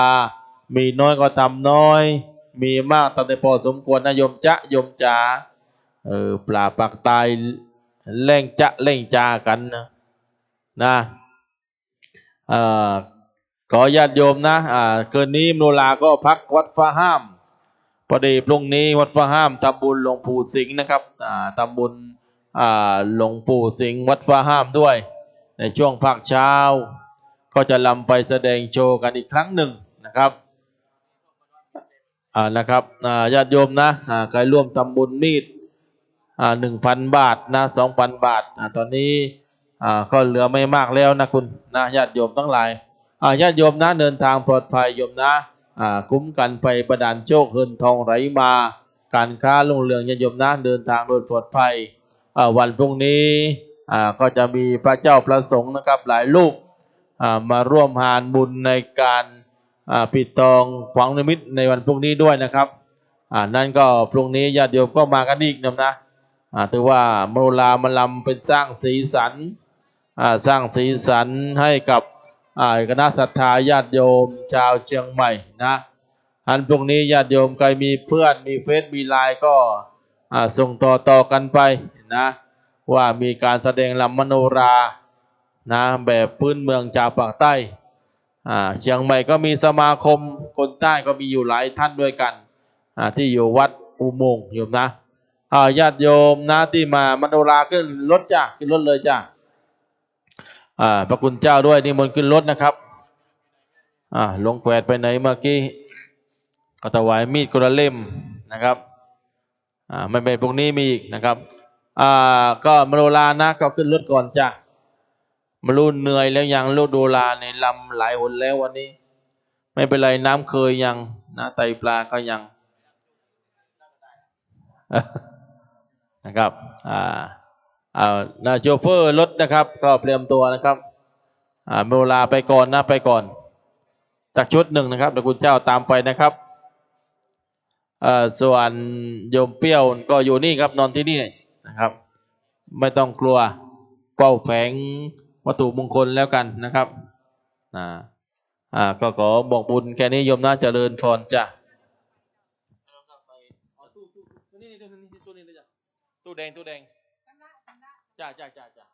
มีน้อยก็ทำน้อย มีมากทำได้พอสมควรนะโยมจ๊ะโยมจ๋า เออ ปลาปากใต้แหล่งจ๊ะแหล่งจ๋ากันนะ นะ เอ่อ ขอญาติโยมนะ อ่า คืนนี้มโนราก็พักวัดฟ้าห้าม พอดีพรุ่งนี้วัดฟ้าห้ามทำบุญหลวงปู่สิงห์นะครับ อ่า ทำบุญ อ่า หลวงปู่สิงห์วัดฟ้าห้ามด้วย ในช่วงภาคเช้า ก็จะรำไปแสดงโชว์กันอีกครั้งหนึ่งนะครับ อ่า นะครับ อ่า ญาติโยมนะ อ่า ใครร่วมทำบุญมีด อ่า หนึ่งพันบาทนะ สองพันบาท อ่า ตอนนี้ อ่า ก็เหลือไม่มากแล้วนะคุณนะ ญาติโยมทั้งหลาย อ่า ญาติโยมนะ เดินทางปลอดภัยโยมนะ อ่า คุ้มกันภัยบันดาลโชค เงินทองไหลมา การค้ารุ่งเรือง ญาติโยมนะ เดินทางโดยปลอดภัย อ่า วันพรุ่งนี้ อ่า ก็จะมีพระเจ้าพระสงฆ์นะครับ หลายรูป อ่า มาร่วมงานบุญในการ อ่า ปิดทองขลังนิมิตในวันพรุ่งนี้ด้วยนะครับ อ่า นั้นก็พรุ่งนี้ญาติโยมก็มากันอีกนะนะ อ่า ถือว่ามโนรามาลำเป็นสร้างสีสัน อ่าสร้างสีสันให้กับอ่าคณะศรัทธาญาติโยมชาวเชียงใหม่นะ อันพรุ่งนี้ญาติโยมใครมีเพื่อนมีเฟซมีไลน์ก็อ่าส่งต่อๆกันไปนะ ว่ามีการแสดงรำมโนรานะ แบบพื้นเมืองชาวปากใต้ อ่าเชียงใหม่ก็มีสมาคมคนใต้ก็มีอยู่หลายท่านด้วยกันอ่าที่อยู่วัดอุโมงค์โยมนะ อ่าญาติโยมนะที่มามโนราขึ้นรถจ้ะ ขึ้นรถเลยจ้ะ อ่าพระคุณเจ้าด้วยนิมนต์ขึ้นรถนะครับ อ่าหลวงแขวดไปไหนเมื่อกี้ ก็ถวายมีดคนละเล่มนะครับ อ่าไม่เป็นพรุ่งนี้มีอีกนะครับ อ่าก็มโนรานะก็ขึ้นรถก่อนจ้ะ ไม่รู้เหนื่อยแล้วยัง ลูกดูลาในลำหลายหนแล้ววันนี้ ไม่เป็นไร น้ำเคยยังนะ ไตปลาก็ยัง นะครับ อ่าเอานะโชเฟอร์รถนะครับ ก็เตรียมตัวนะครับ อ่าเวลาไปก่อนนะ ไปก่อนจากชุดหนึ่งนะครับ เดี๋ยวคุณเจ้าตามไปนะครับ เอ่อส่วนโยมเปรี้ยวก็อยู่นี่ครับ นอนที่นี่นะครับ ไม่ต้องกลัว เฝ้าแผงวัตถุมงคลแล้วกันนะครับ อ่า อ่า ก็ขอบอกบุญแค่นี้โยมนะ เจริญพรจ้ะ ตู้แดง ตู้แดง จ้า จ้า จ้า จ้า